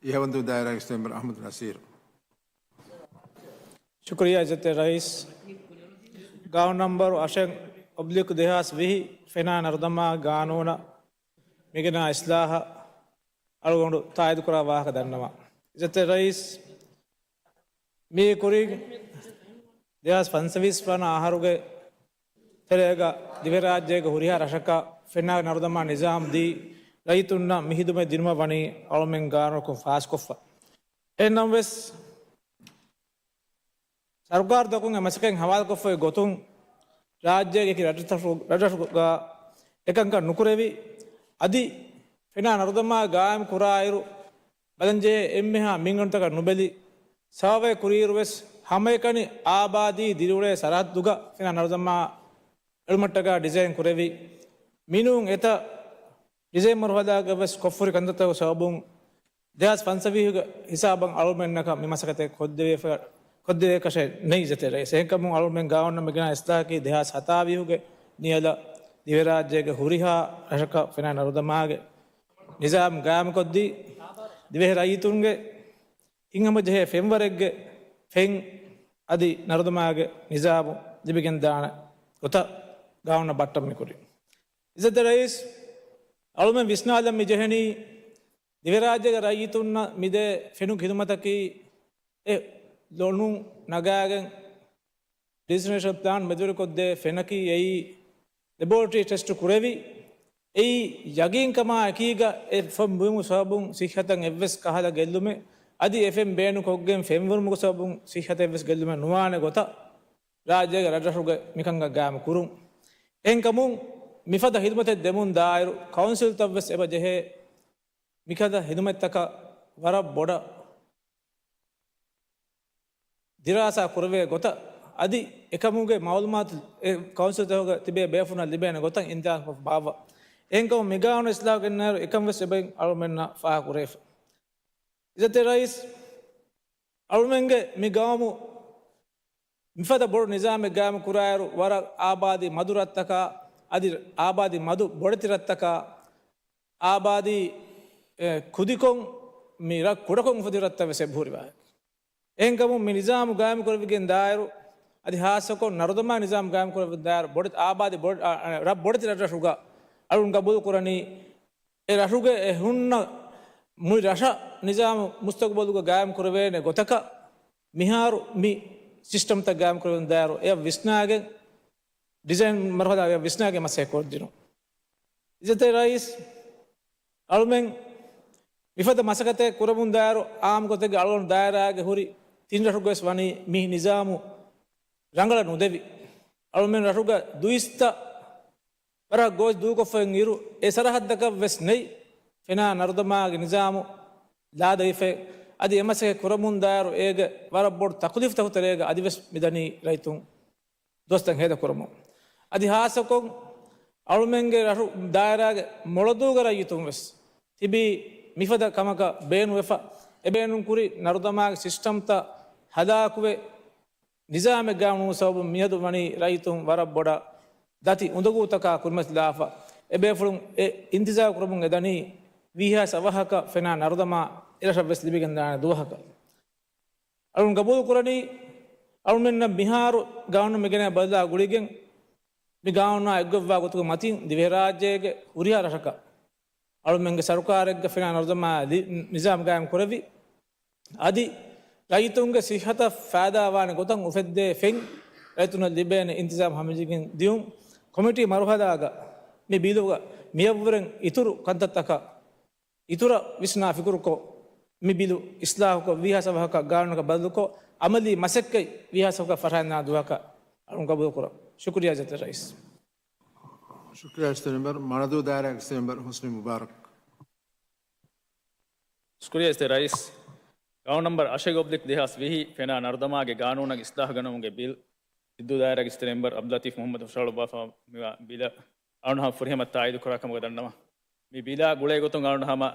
އިހަވަންދޫ ދާއިރާގެ މެމްބަރު އަޙްމަދު ނަސީރު. ޝުކުރިއްޔާ އިއްޒަތްތެރި ރައީސް. ގާނޫނު ނަންބަރު އަށެއް އޮބްލިކް ދެހާސް ވިހި ފެނާ ނަރުދަމާ ގާނޫނަށް މިގެނާ އިސްލާހަށް އަޅުގަނޑު ތާއީދުކުރާ ވާހަކަ ދަންނަވަން. އިއްޒަތްތެރި ރައީސް، މީ ކުރީ ދެހާސް ފަންސަވީސް ވަނަ އަހަރުގެ ތެރޭގަ ދިވެހިރާއްޖޭގެ ހުރިހާ ރަށަކަށް ފެނާ ނަރުދަމާ ނިޒާމް ދީ، ރައްޔިތުންނަށް މި ހިދުމަތް ދިނުމަށް ވަނީ އަޅުމެން ގާނޫނަކުން ފާސްކޮށްފަ. އެހެންނަމަވެސް، ސަރުކާރުތަކުން އެ މަސައްކަތް ހަވާލުކޮށްފައި ގޮތުން، ރާއްޖޭގެ އެކި ރަށްރަށު-، ރަށްރަށުގަ އެކަންކަން ނުކުރެވި، އަދި ފެނާ ނަރުދަމާ ގާއިމް ކުރާއިރު، ބަލަންޖެހޭ އެންމެހާ މިންގަނޑުތަކަށް ނުބެލި، ސަރވޭ ކުރިއިރު ވެސް ހަމައެކަނި އާބާދީ ދިރިއުޅޭ ސަރަހައްދުގަ ފެނާ ނަރުދަމާ އެޅުމަށްޓަކާ ޑިޒައިން ކުރެވި، މިނޫން އެތައް ޑިޒައިން މަރުހަލާގަ ވެސް ކޮށްފުރި ކަންތައްތަކުގެ ސަބަބުން، ދެހާސް ފަންސަވީހުގެ ހިސާބަށް އަޅުމެންނަކަށް މި މަސައްކަތެއް ކޮށްދެވޭފަ-، ކޮށްދެވޭކަށެއް ނެތް އިއްޒަތްތެރި ރައީސް. އެހެންކަމުން އަޅުމެން ގާނޫނަށް މިގެނާ އިސްލާހަކީ ދެހާސް ހަތާވީހުގެ ނިޔަލަށް ދިވެހިރާއްޖޭގެ ހުރިހާ ރަށަކަށް ފެނާ ނަރުދަމާގެ ނިޒާމް ގާއިމުކޮށްދީ، ދިވެހި ރައްޔިތުންގެ ހިތްހަމަޖެހޭ ފެންވަރެއްގެ ފެން އަދި ނަރުދަމާގެ ނިޒާމު ލިބިގެންދާނެ ގޮތަށް ގާނޫނަށް ބައްޓަން މިކުރީ. އިއްޒަތްތެރި ރައީސް، އަޅުމެން ވިސްނާލަން މި ޖެހެނީ، ދިވެހިރާއްޖޭގެ ރައްޔިތުންނަށް މިދޭ ފެނުގެ ހިދުމަތަކީ އެ ލޮނުން ނަގާގެން ޑިސްޓިނޭޝަން ޕްލާން މެދުވެރިކޮށްދޭ ފެނަކީ އެއީ ލެބޯރެޓަރީ ޓެސްޓު ކުރެވި، އެއީ ޔަގީންކަމާ އެކީގަ އެ ފެން ބުއިމުގެ ސަބަބުން ސިއްހަތަށް އެއްވެސް ކަހަލަ ގެއްލުމެއް އަދި އެ ފެން ބޭނުންކޮށްގެން ފެންވެރުމުގެ ސަބަބުން ސިއްހަތަށް އެއްވެސް ގެއްލުމެއް ނުވާނެ ގޮތަށް ރާއްޖޭގެ ރަށްރަށުގެ މިކަންކަން ގާއިމު ކުރުން. އެހެންކަމުން މިފަދަ ހިދުމަތެއް ދެމުން ދާއިރު ކައުންސިލްތައް ވެސް އެބަ ޖެހޭ މިފަދަ ހިދުމަތްތަކަށް ވަރަށް ބޮޑަށް ދިރާސާ ކުރެވޭ ގޮތަށް އަދި އެކަމުގެ މައުލޫމާތު އެ ކައުންސިލްތަކުގަ ތިބޭ ބޭފުޅުންނަށް ލިބޭނެ ގޮތަށް އިންތިހާބު ބާއްވާ. އެހެންކަމުން މި ގާނޫނު އިސްލާހު ގެންނައިރު އެކަން ވެސް އެބައިން އަޅުމެންނަށް ފާހަގަކުރެވިފަ. އިއްޒަތްތެރި ރައީސް، އަޅުމެންގެ މި ގައުމު މިފަދަ ބޮޑު ނިޒާމެއް ގާއިމު ކުރާއިރު، ވަރަށް އާބާދީ މަދު ރަށްތަކާ އަދި އާބާދީ މަދު ބޮޑެތި ރަށްތަކާ އާބާދީ، އެ، ކުދިކޮށް މި ރަށް ކުޑަކޮށް އުފެދި ރަށްތައް ވެސް އެބަހުރި ވާހަކަ. އެހެންކަމުން މި ނިޒާމު ގާއިމު ކުރެވިގެން ދާއިރު، އަދި ހާއްސަކޮށް ނަރުދަމާ ނިޒާމް ގާއިމް ކުރެވިދާއިރު ބޮޑެތި އާބާދީ ބޮޑެތި ރަށްރަށުގަ އަޅުން ގަބޫލު ކުރަނީ އެ ރަށުގެ އެ ހުންނަ މުޅި ރަށަށް ނިޒާމު މުސްތަގުބަލުގަ ގާއިމް ކުރެވޭނެ ގޮތަކަށް މިހާރު މި ސިސްޓަމްތައް ގާއިމް ކުރެވެން ދާއިރު އެއަށް ވިސްނާގެން ޑިޒައިން މަރުހަލާ އެއަށް ވިސްނާގެން މަސައްކަތް ކޮށްދިނުން. އިއްޒަތްތެރި ރައީސް، އަޅުމެން މިފަދަ މަސައްކަތެއް ކުރަމުން ދާއިރު އާއްމު ގޮތެއްގެ އަޅުގަނޑު ދާއިރާގެ ހުރި ތިން ރަށުގަވެސް ވަނީ މި ނިޒާމު ރަނގަޅަށް ނުދެވި. އަޅުމެން ރަށުގަ ދުއިސައްތަ ވަރަށް ގޯސް ދޫކޮށްފައި އިރު، އެ ސަރަހައްދަކަށް ވެސް ނެތް ފެނާ ނަރުދަމާގެ ނިޒާމު ލާދެވިފައި. އަދި އެ މަސައްކަތް ކުރަމުން ދާއިރު އޭގެ ވަރަށް ބޮޑު ތަކުލީފްތަކު ތެރޭގަ އަދިވެސް މިދަނީ ރައްޔިތުން ދުވަސްތައް ހޭދަކުރަމުން. އަދި ހާއްސަކޮށް އަޅުމެންގެ ރަށު ދާއިރާގެ މޮޅަދޫގެ ރައްޔިތުން ވެސް ތިބީ މިފަދަ ކަމަކަށް ބޭނުންވެފަ، އެ ބޭނުން ކުރި ނަރުދަމާގެ ސިސްޓަމްތައް ހަލާކުވެ، ނިޒާމެއް ގާއިމް ނުވުނު ސަބަބުން މިއަދު ވަނީ ރައްޔިތުން ވަރަށް ބޮޑަށް ދަތި އުނދަގޫތަކާ ކުރިމަތިލާފަ، އެ ބޭފުޅުން އެ އިންތިޒާރު ކުރަމުން އެދަނީ ވީހާސް އަވަހަކަށް ފެނާ ނަރުދަމާ އެރަށަށް ވެސް ލިބިގެންދާނެ ދުވަހަކަށް. އަޅުން ގަބޫލު ކުރަނީ، އަޅުމެންނަށް މިހާރު ގާނޫނު މިގެނެ ބަދަލާ ގުޅިގެން، މި ގާނޫނާ އެއްގޮތްވާ ގޮތުގެ މަތިން ދިވެހިރާއްޖޭގެ ހުރިހާ ރަށަކަށް އަޅުމެންގެ ސަރުކާރެއްގެ ފެނާ ނަރުދަމާ ލި-، ނިޒާމް ގާއިމް ކުރެވި، އަދި ރައްޔިތުންގެ ސިއްހަތަށް ފައިދާވާނެ ގޮތަށް އުފެއްދޭ ފެން ރައްޔިތުންނަށް ލިބޭނެ އިންތިޒާމް ހަމަޖެހިގެން ދިޔުން. ކޮމިޓީ މަރުހަލާގަ މި ބިލުގަ މިއަށްވުރެން އިތުރު ކަންތައްތަކަށް އިތުރަށް ވިސްނާ ފިކުރުކޮށް، މި ބިލު އިސްލާހުކޮށް، ވީހާސް އަވަހަކަށް ގާނޫނަކަށް ބަދަލުކޮށް، އަމަލީ މަސައްކަތް ވީހާސް އަވަހަކަށް ފަށައިގަންނަވާ ދުވަހަކަށް އަޅުން ގަބޫލުކުރަން. ޝުކުރިއްޔާ އިއްޒަތްތެރި ރައީސް. ޝުކުރިއްޔާ އިއްޒަތްތެރި މެމްބަރު، މަނަދޫ ދާއިރާގެ އިއްޒަތްތެރި މެމްބަރު ހުސްނި މުބާރަކް. ޝުކުރިއްޔާ އިއްޒަތްތެރި ރައީސް. ގާނޫނު ނަމްބަރު އަށެއް އޮބްލިކް ދެހާސް ވިހި ފެނާ ނަރުދަމާގެ ގާނޫނަށް އިސްލާހު ގަންނަވުމުގެ ބިލް، ސިއްދޫ ދާއިރާގެ އިއްޒަތްތެރި މެމްބަރު އަބްދުލްލަތީފް މުހައްމަދު ހުށަހަޅުއްވާފަ މިވާ ބިލަށް އަޅުން ހަމަ ފުރިހަމަ ތާއީދު ކުރާ ކަމަށް ދަންނަވަން. މި ބިލާ ގުޅޭ ގޮތުން އަޅުން ހަމަ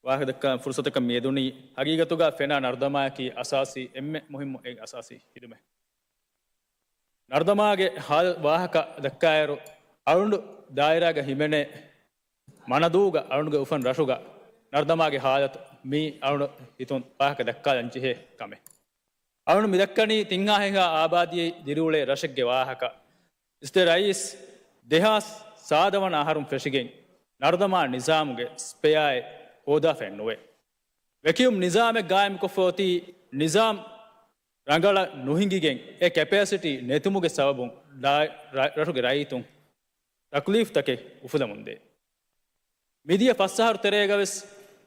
ވާހަކަ ދައްކާ ފުރުސަތަކަށް މި އެދުނީ. ހަގީގަތުގަ ފެނާ ނަރުދަމާއަކީ އަސާސީ އެންމެ މުހިއްމު އެއް އަސާސީ ހިދުމަތް. ނަރުދަމާގެ ހާލަތު ވާހަކަ ދައްކާއިރު، އަޅުނޑު ދާއިރާގަ ހިމެނޭ މަނަދޫގަ އަޅުނޑުގެ އުފަން ރަށުގަ ނަރުދަމާގެ ހާލަތު މީ އަޅުނޑު ހިތުން ވާހަކަ ދައްކާލަން ޖެހޭ ކަމެއް. އަޅުނޑު މި ދައްކަނީ ތިންހާހެއްހާ އާބާދީއެއް ދިރިއުޅޭ ރަށެއްގެ ވާހަކަ. އިއްޒަތްތެރި ރައީސް، ދެހާސް ސާދަ ވަނަ އަހަރުން ފެށިގެން ނަރުދަމާ ނިޒާމުގެ ސްޕެއާއެއް ހޯދާފައެއް ނުވޭ. ވެކިއުމް ނިޒާމެއް ގާއިމްކޮށްފަ އޮތީ، ނިޒާމް ރަނގަޅަށް ނުހިނގިގެން އެ ކެޕޭސިޓީ ނެތުމުގެ ސަބަބުން ރަ-، ރަ-، ރަށުގެ ރައްޔިތުން ތަކުލީފްތަކެއް އުފުލަމުންދޭ. މިދިޔަ ފަސް އަހަރު ތެރޭގަވެސް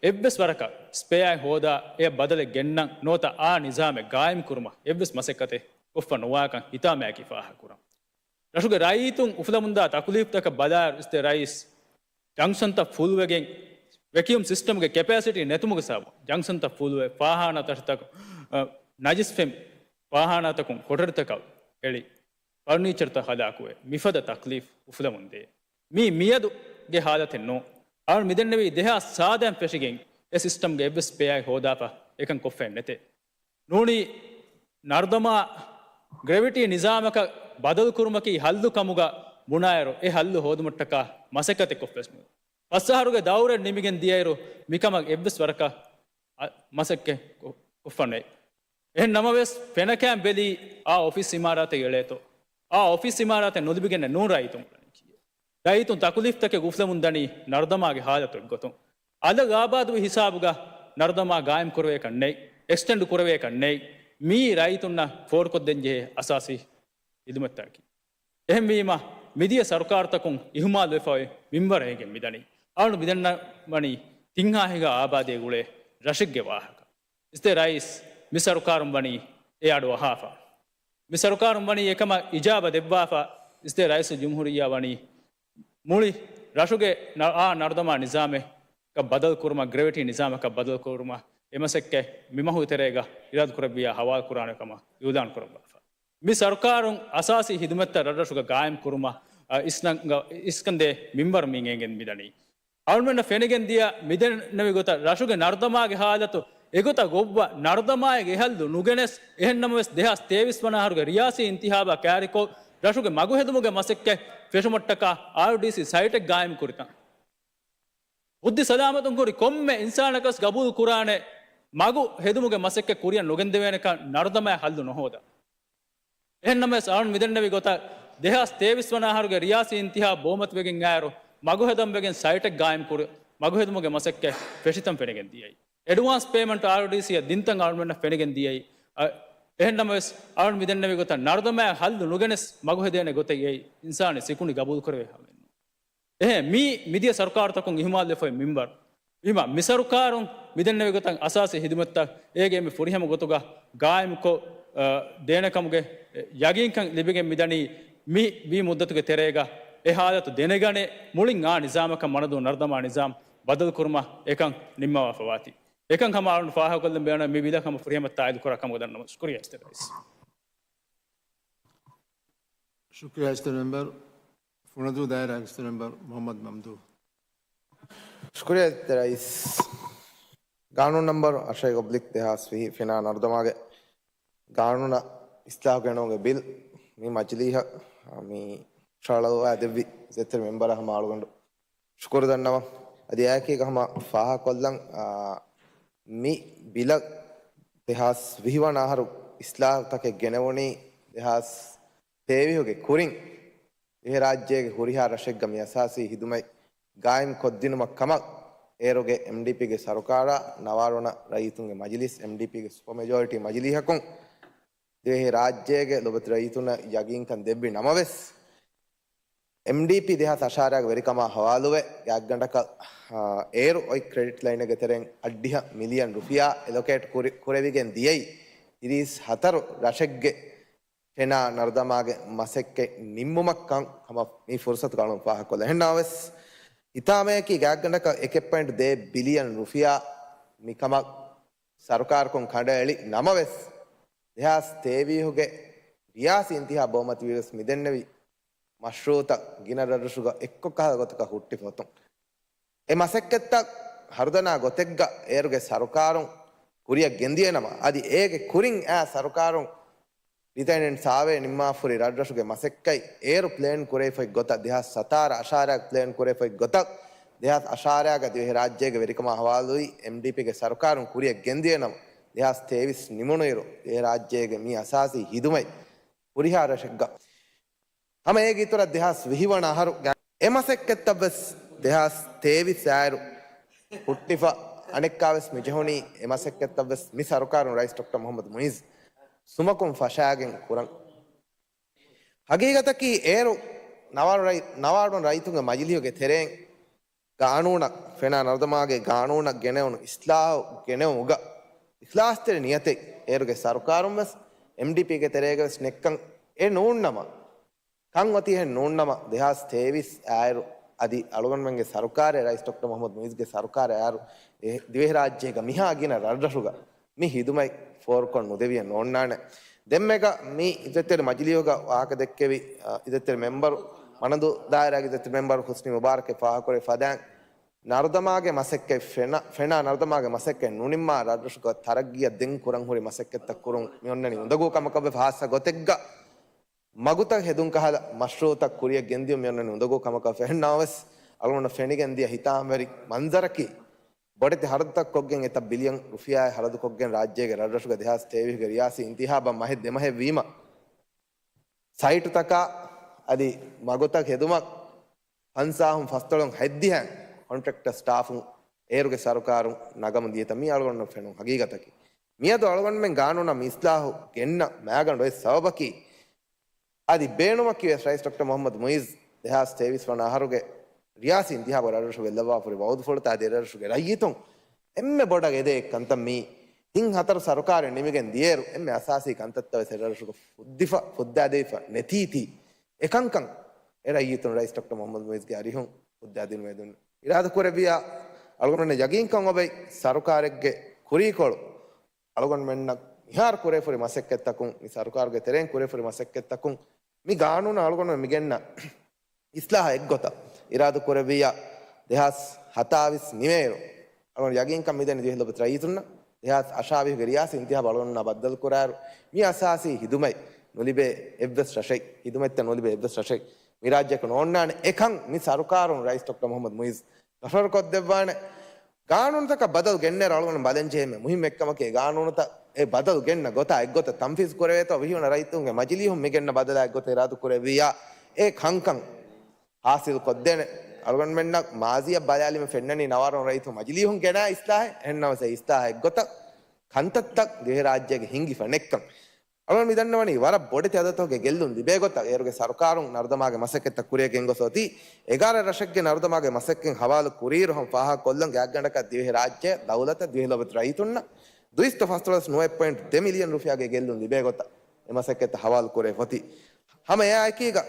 އެއްވެސް ވަރަކަށް ސްޕެއާއެއް ހޯދާ އެއަށް ބަދަލެއް ގެންނަން ނުވަތަ އާ ނިޒާމެއް ގާއިމްކުރުމަށް އެއްވެސް މަސައްކަތެއް ކޮށްފަ ނުވާކަން ހިތާމައަކީ ފާހަގަކުރަން. ރަށުގެ ރައްޔިތުން އުފުލަމުންދާ ތަކުލީފްތަކަށް ބަލާއިރު އިއްޒަތްތެރި ރައީސް، ޖަންކްޝަންތައް ފުލްވެގެން، ވެކިއުމް ސިސްޓަމްގެ ކެޕޭސިޓީ ނެތުމުގެ ސަބަބުން ޖަންކްޝަންތައް ފުލްވެ، ފާޚާނާތަކުން، އަ، ނަޖިސް ފެން ފާޚާނާތަކުން ކޮޓަރިތަކަށް އެޅި، ފަރުނީޗަރތައް ހަލާކުވެ، މިފަދަ ތަކްލީފް އުފުލަމުންދޭ. މީ މިއަދުގެ ހާލަތެއް ނޫން. އަޅުން މިދެންނެވީ ދެހާސް ސާދައިން ފެށިގެން އެ ސިސްޓަމްގެ އެއްވެސް ސްޕެއާއެއް ހޯދާފަ އެކަން ކޮށްފައެއް ނެތޭ. ނޫނީ ނަރުދަމާ ގްރެވިޓީ ނިޒާމަކަށް ބަދަލުކުރުމަކީ ހައްލު ކަމުގަ ބުނާއިރު، އެ ހައްލު ހޯދުމަށްޓަކާ މަސައްކަތެއް ކޮށްފަވެސް ނުވޭ. ފަސް އަހަރުގެ ދައުރެއް ނިމިގެން ދިޔައިރު، މިކަމަށް އެއްވެސް ވަރަކަށް އަ، މަސައްކަތް ކޮ-، ކޮށްފަ ނެތް. އެހެން ނަމަވެސް، ފެނަކައިން ބެލީ އާ އޮފީސް އިމާރާތެއް އެޅޭތޯ. އާ އޮފީސް އިމާރާތެއް ނުލިބިގެންނެއް ނޫން ރައްޔިތުން. ރައްޔިތުން ތަކުލީފްތަކެއް އުފުލަމުން ދަނީ ނަރުދަމާގެ ހާލަތު އެއްގޮތުން. އަލަށް އާބާދުވި ހިސާބުގަ ނަރުދަމާ ގާއިމް ކުރެވޭކަށް ނެތް، އެކްސްޓެންޑް ކުރެވޭކަށް ނެތް. މިއީ ރައްޔިތުންނަށް ފޯރުކޮށްދޭންޖެހޭ އަސާސީ ހިދުމަތްތަކަކީ. އެހެންވީމަ، މިދިޔަ ސަރުކާރުތަކުން އިހުމާލުވެފައި މިންވަރަށް އެނގެން މިދަނީ. އަޅުން މިދެންނަވަނީ ތިންހާހެއްހާ އާބާދީގަ އުޅޭ ރަށެއްގެ ވާހަކަ. އިއްޒަތްތެރި ރައީސް، މި ސަރުކާރުން ވަނީ އެ އަޑު އަހާފަ. މި ސަރުކާރުން ވަނީ އެކަމަށް އިޖާބަ ދެއްވާފަ. އިއްޒަތްތެރި ރައީސުލްޖުމްހޫރިއްޔާ ވަނީ މުޅި ރަށުގެ ނަ-، އާ ނަރުދަމާ ނިޒާމެއް ކަށް ބަދަލުކުރުމަށް، ގްރެވިޓީ ނިޒާމަކަށް ބަދަލުކުރުމަށް އެ މަސައްކަތް މި މަހު ތެރޭގަ އިރާދަކުރެއްވިއްޔާ ހަވާލުކުރާނެ ކަމަށް އިއުލާން ކުރައްވާފަ. މި ސަރުކާރުން އަސާސީ ހިދުމަތްތައް ރަށްރަށުގަ ގާއިމް ކުރުމަށް، އަ، އިސްނަންގ-، އިސްކަންދޭ މިންވަރު މި އެނގެން މިދަނީ. އަޅުމެންނަށް ފެނިގެން ދިޔަ މިދެންނެވި ގޮތަށް ރަށުގެ ނަރުދަމާގެ ހާލަތު އެގޮތަށް ގޮއްވަ، ނަރުދަމާއެއް އެހައްލު ނުގެނެސް، އެހެން ނަމަވެސް ދެހާސް ތޭވީސް ވަނަ އަހަރުގެ ރިޔާސީ އިންތިހާބާ ކައިރިކޮށް، ރަށުގެ މަގު ހެދުމުގެ މަސައްކަތް ފެށުމަށްޓަކާ އާރްޑީސީ ސައިޓެއް ގާއިމް ކުރިތަން. ހުއްދި ސަލާމަތުން ހުރި ކޮންމެ އިންސާނަކަސް ގަބޫލު ކުރާނެ މަގު ހެދުމުގެ މަސައްކަތް ކުރިއަށް ނުގެންދެވޭނެކަން ނަރުދަމާއަށް ހައްލު ނުހޯދާ. އެހެންނަމަވެސް، އަޅުން މިދެންނެވި ގޮތަށް، ދެހާސް ތޭވީސް ވަނަ އަހަރުގެ ރިޔާސީ އިންތިހާބް ބަހުމަތިވެގެން އައިރު، މަގުހެދަން ވެގެން ސައިޓެއް ގާއިމް ކުރި، މަގުހެދުމުގެ މަސައްކަތް ފެށިތަން ފެނިގެން ދިޔައީ. އެޑްވާންސް ޕޭމަންޓް އާރްޑީސީއަށް ދިންތަން އަޅުމެންނަށް ފެނިގެން ދިޔައީ. އަ، އެހެންނަމަވެސް، އަޅުން މިދެންނެވި ގޮތަށް ނަރުދަމާއަށް ހައްލު ނުގެނެސް މަގުހެދޭނެ ގޮތެއް އެއީ އިންސާނީ ސިކުނޑި ގަބޫލުކުރެވޭ ހާމެއްނު. އެހެން މީ މިދިޔަ ސަރުކާރުތަކުން އިހުމާލުވެފައި މިންވަރު. ވީމާ، މި ސަރުކާރުން މިދެންނެވި ގޮތަށް އަސާސީ ހިދުމަތްތައް އޭގެ އެންމެ ފުރިހަމަ ގޮތުގަ ގާއިމްކޮށް، އަ، ދޭނެކަމުގެ ޔަގީންކަން ލިބިގެން މިދަނީ. މި ވީ މުއްދަތުގެ ތެރޭގަ އެ ހާލަތު ދެނެގަނެ މުޅިން އާ ނިޒާމަކަށް މަނަދޫ ނަރުދަމާ ނިޒާމް ބަދަލުކުރުމަށް އެކަން ނިންމަވާފަވާތީ. އެކަން ހަމަ އަޅުން ފާހަގަކޮށްލަން ބޭނުން މި ބިލަށް ހަމަ ފުރިހަމަ ތާއީދު ކުރާ ކަމަށް ދަންނަވަން. ޝުކުރިއްޔާ އިއްޒަތްތެރި ރައީސް. ޝުކުރިއްޔާ އިއްޒަތްތެރި މެމްބަރު. ފުނަދޫ ދާއިރާގެ އިއްޒަތްތެރި މެމްބަރު މުޙައްމަދު މަމްދޫ. ޝުކުރިއްޔާ އިއްޒަތްތެރި ރައީސް. ގާނޫނު ނަމްބަރު އަށެއް އޮބްލިކް ދެހާސް ވިހި ފެނާ ނަރުދަމާގެ ގާނޫނަށް އިސްލާހު ގެނައުމުގެ ބިލް މި މަޖިލީހަށް މި ޝަޅައުވާ ދެއްވި އިއްޒަތްތެރި މެމްބަރަށް ހަމަ އަޅުގަނޑު ޝުކުރު ދަންނަވަން. އަދި އެއާއެކީގަ ހަމަ ފާހަގަކޮށްލަން، އާ، މި ބިލަށް ދެހާސް ވިހި ވަނަ އަހަރު އިސްލާހުތަކެއް ގެނެވުނީ ދެހާސް ތޭވީހުގެ ކުރިން ދިވެހިރާއްޖޭގެ ހުރިހާ ރަށެއްގަ މި އަސާސީ ހިދުމަތް ގާއިމް ކޮށްދިނުމަށް ކަމަށް އޭރުގެ އެމްޑީޕީގެ ސަރުކާރާ ނަވާރަ ވަނަ ރައްޔިތުންގެ މަޖިލީސް، އެމްޑީޕީގެ ސުޕަ މެޖޯރިޓީ މަޖިލީހަކުން ދިވެހި ރާއްޖޭގެ ލޮބުވެތި ރައްޔިތުންނަށް ޔަގީންކަން ދެއްވި ނަމަވެސް، އެމްޑީޕީ ދެހާސް އަށާރައިގެ ވެރިކަމާ ހަވާލުވެ، ގާތްގަނޑަކަށް، އާ، އޭރު އޮތް ކްރެޑިޓް ލައިނެއްގެ ތެރެއިން އަށްޑިހަ މިލިއަން ރުފިޔާ އެލޮކޭޓް ކުރި، ކުރެވިގެން ދިޔައީ ތިރީސް ހަތަރު ރަށެއްގެ ފެނާ ނަރުދަމާގެ މަސައްކަތް ނިންމުމަށްކަން ހަމަ މި ފުރުސަތުގަ އަޅުން ފާހަގަކޮށްލަން. އެހެންނަމަވެސް، ހިތާމަޔަކީ ގާތްގަނޑަކަށް އެކެއް ޕޮއިންޓް ދޭއް ބިލިއަން ރުފިޔާ މިކަމަށް ސަރުކާރަކުން ކަނޑައެޅި ނަމަވެސް، ދެހާސް ތޭވީހުގެ ރިޔާސީ އިންތިހާބް ބަހުމަތިވީވެސް މިދެންނެވި މަޝްރޫއުތައް ގިނަ ރަށްރަށުގަ އެއްކޮށް ކަހަލަ ގޮތަކަށް ހުއްޓިފަ އޮތުން. އެ މަސައްކަތްތައް ހަރުދަނާ ގޮތެއްގަ އޭރުގެ ސަރުކާރުން ކުރިއަށް ގެންދިޔަ ނަމަ، އަދި އޭގެ ކުރިން އާ ސަރުކާރުން ރިތައިނެން ސާވޭ ނިންމާފުރި ރަށްރަށުގެ މަސައްކަތް އޭރު ޕްލޭން ކުރެވިފައި ގޮތަށް، ދެހާސް ސަތާރަ އަށާރައިގަ ޕްލޭން ކުރެވިފައި ގޮތަށް، ދެހާސް އަށާރައިގަ ދިވެހިރާއްޖޭގެ ވެރިކަމާ ހަވާލުވި އެމްޑީޕީގެ ސަރުކާރުން ކުރިއަށް ގެންދިޔަ ނަމަ، ދެހާސް ތޭވީސް ނިމުނުއިރު ދިވެހިރާއްޖޭގެ މި އަސާސީ ހިދުމަތް ހުރިހާ ރަށެއްގަ ހަމަ އޭގެ އިތުރަށް ދެހާސް ވިހި ވަނަ އަހަރު ގާ-، އެ މަސައްކަތްތައްވެސް ދެހާސް ތޭވީސް އާއިރު ހުއްޓިފަ، އަނެއްކާވެސް މިޖެހުނީ އެ މަސައްކަތްތައްވެސް މި ސަރުކާރުން ރައީސް ޑޮކްޓަރ މުޙައްމަދު މުޢިއްޒު ސުމަކުން ފަށާގެން ކުރަން. ހަގީގަތަކީ އޭރު ނަވާރު ރައި-، ނަވާރު ރައްޔިތުންގެ މަޖިލީހުގެ ތެރެއިން ގާނޫނަށް، ފެނާ ނަރުދަމާގެ ގާނޫނަށް ގެނެވުނު އިސްލާހު ގެނެވުމުގަ އިޚްލާޞްތެރި ނިޔަތެއް އޭރުގެ ސަރުކާރުން ވެސް އެމްޑީޕީގެ ތެރޭގަ ވެސް ނެއްކަން އެ ނޫންނަމަ، ކަން އޮތީ އެހެން ނޫންނަމަ، ދެހާސް ތޭވީސް އާއިރު އަދި އަޅުގަނޑުމެންގެ ސަރުކާރެއް، ރައީސް ޑޮކްޓަރ މުޙައްމަދު މުޢިއްޒުގެ ސަރުކާރެއް އާއިރު އެ ދިވެހިރާއްޖޭގަ މިހާ ގިނަ ރަށްރަށުގަ މި ހިދުމަތް ފޯރުކޮށް ނުދެވިޔަ ނޯންނާނެ. ދެންމެގަ މި އިއްޒަތްތެރި މަޖިލީހުގަ ވާހަކަ ދެއްކެވި، އަ، އިއްޒަތްތެރި މެމްބަރު، މަނަދޫ ދާއިރާގެ އިއްޒަތްތެރި މެމްބަރު ޙުސްނީ މުބާރަކެއް ފާހަގަކުރެއްވި ފަދައިން، ނަރުދަމާގެ މަސައްކަތް ފެނަ، ފެނާ ނަރުދަމާގެ މަސައްކަތް ނުނިންމާ ރަށްރަށުގަ ތަރައްގީއަށް ދެން ކުރަން ހުރި މަސައްކަތްތައް ކުރުން މި އޮންނަނީ އުނދަގޫ ކަމަކަށްވެފަ ހާއްސަ ގޮތެއްގަ މަގުތައް ހެދުން ކަހަލަ މަޝްރޫއުތައް ކުރިއަށް ގެންދިޔުން މި އޮންނަނީ އުނދަގޫ ކަމަކަށް. ފެހެންނާވެސް އަޅުގަނޑަށް ފެނިގެން ދިޔަ ހިތާމަވެރި މަންޒަރަކީ، ބޮޑެތި ހަރަދުތައް ކޮށްގެން އެތައް ބިލިއަން ރުފިޔާއެއް ހަރަދުކޮށްގެން ރާއްޖޭގެ ރަށްރަށުގެ ދެހާސް ތޭވީސްގެ ރިޔާސީ އިންތިހާބަށް މަހެއް ދެމަހެއް ވީމަ، ސައިޓުތަކާ އަދި މަގުތައް ހެދުމަށް ފަންސާހުން ފަސްދޮޅުން ހަތްދިހައިން ކޮންޓްރެކްޓަ ސްޓާފުން އޭރުގެ ސަރުކާރުން ނަގަމުން ދިޔަތަން މީ އަޅުގަނޑު ފެނުން ހަގީގަތަކީ. މިއަދު އަޅުގަނޑުމެން ގާނޫނަށް މި އިސްލާހު ގެންނަ މައިގަނޑު އޮތް ސަބަބަކީ، އަދި ބޭނުމަކީ ވެސް ރައީސް ޑޮކްޓަރ މުޙައްމަދު މުޢިއްޒު ދެހާސް ތޭވީސް ވަނަ އަހަރުގެ ރިޔާސީ އިންތިހާބު ރަށްރަށުގެ ލައްވާފުރި ވައުދުފުޅުތައް އަދި އެރަށުގެ ރައްޔިތުން އެންމެ ބޮޑަށް އެދޭ ކަންތައް މީ ހިން ހަތަރު ސަރުކާރެއް ނިމިގެން ދިޔައިރު އެންމެ އަސާސީ ކަންތައްތައް ވެސް އެރަށުގަ ފުއްދިފަ، ފުއްދާދެވިފަ ނެތީތީ އެކަންކަން އެ ރައްޔިތުން ރައީސް ޑޮކްޓަރ މުޙައްމަދު މުޢިއްޒުގެ އަރިހުން ފުއްދާދިނުމޭ ދުން އިރާދަކުރެއްވިޔާ އަޅުގަނޑުމެންނަށް ޔަގީންކަން އޮބެ ސަރުކާރެއްގެ ކުރީކޮޅު އަޅުގަނޑުމެންނަށް މިހާރު ކުރެވިފައި މަސައްކަތްތަކުން، މި ސަރުކާރުގެ ތެރެއިން ކުރެވިފައި މަސައްކަތްތަކުން، މި ގާނޫނަށް އަޅުގަނޑު މިގެންނަ އިސްލާހަށް އެއްގޮތަށް އިރާދަ ކުރެއްވިއްޔާ، ދެހާސް ހަތާވީސް ނިމޭއިރު، އަޅުގަނޑު ޔަގީންކަން މިދެނީ ދިވެހި ލޮބުވެތި ރައްޔިތުންނަށް، ދެހާސް އަށާވީހުގެ ރިޔާސީ އިންތިހާބު އަޅުގަނޑުންނާ ބައްދަލުކުރާއިރު، މި އަސާސީ ހިދުމަތް ނުލިބޭ އެއްވެސް ރަށެއް، ހިދުމަތްތައް ނުލިބޭ އެއްވެސް ރަށެއް މި ރާއްޖެއަކު ނޯންނާނެ. އެކަން މި ސަރުކާރުން ރައީސް ޑޮކްޓަރ މުޙައްމަދު މުޢިއްޒު ތަކްރާރު ކޮށްދެއްވާނެ. ގާނޫނުތަކަށް ބަދަލު ގެންނައިރު އަޅުގަނޑު ބަލަން ޖެހޭ މުހިންމު އެއްކަމަކީ، ގާނޫނުތައް އެ ބަދަލު ގެންނަ ގޮތާ އެއްގޮތަށް ތަންފީޒު ކުރެވޭތޯ ވިހިވަނަ ރައްޔިތުންގެ މަޖިލީހުން މި ގެންނަ ބަދަލާ އެއްގޮތަށް އިރާދު ކުރެއްވިއްޔާ އެ ކަންކަން ހާސިލް ކޮށްދޭނެ. އަޅުގަނޑުމެންނަށް މާޒީއަށް ބަލާލީމަ ފެންނަނީ ނަވާރަ ރައްޔިތުން މަޖިލީހުން ގެނައި އިސްލާހެއް. އެހެންނަމަވެސް އެ އިސްލާހެއް އެއްގޮތަށް ކަންތައްތައް ދިވެހިރާއްޖޭގެ ހިނގިފަ ނެއްކަން. އަޅުގަނޑު މި ދަންނަވަނީ ވަރަށް ބޮޑެތި އަދަދުތަކުގެ ގެއްލުން ލިބޭ ގޮތަށް. އޭރުގެ ސަރުކާރުން ނަރުދަމާގެ މަސައްކަތްތައް ކުރިއަށް ގެންގޮސް އޮތީ އެގާރަ ރަށެއްގެ ނަރުދަމާގެ މަސައްކަތް ހަވާލު ކުރިއިރު ހަމަ ފާހަގަކޮށްލަން ގާތްގަނޑަކަށް ދިވެހިރާއްޖެ ދައުލަތަށް ދިވެހި ލޮބުވެތި ރައްޔިތުންނަށް ދުއިސައްތަ ފަސްދޮޅަސް ނުވަ ޕޮއިންޓް ދެ މިލިއަން ރުފިޔާގެ ގެއްލުން ލިބޭ ގޮތަށް އެ މަސައްކަތްތައް ހަވާލު ކުރެވިފަ އޮތީ. ހަމަ އެއާއެކީގަ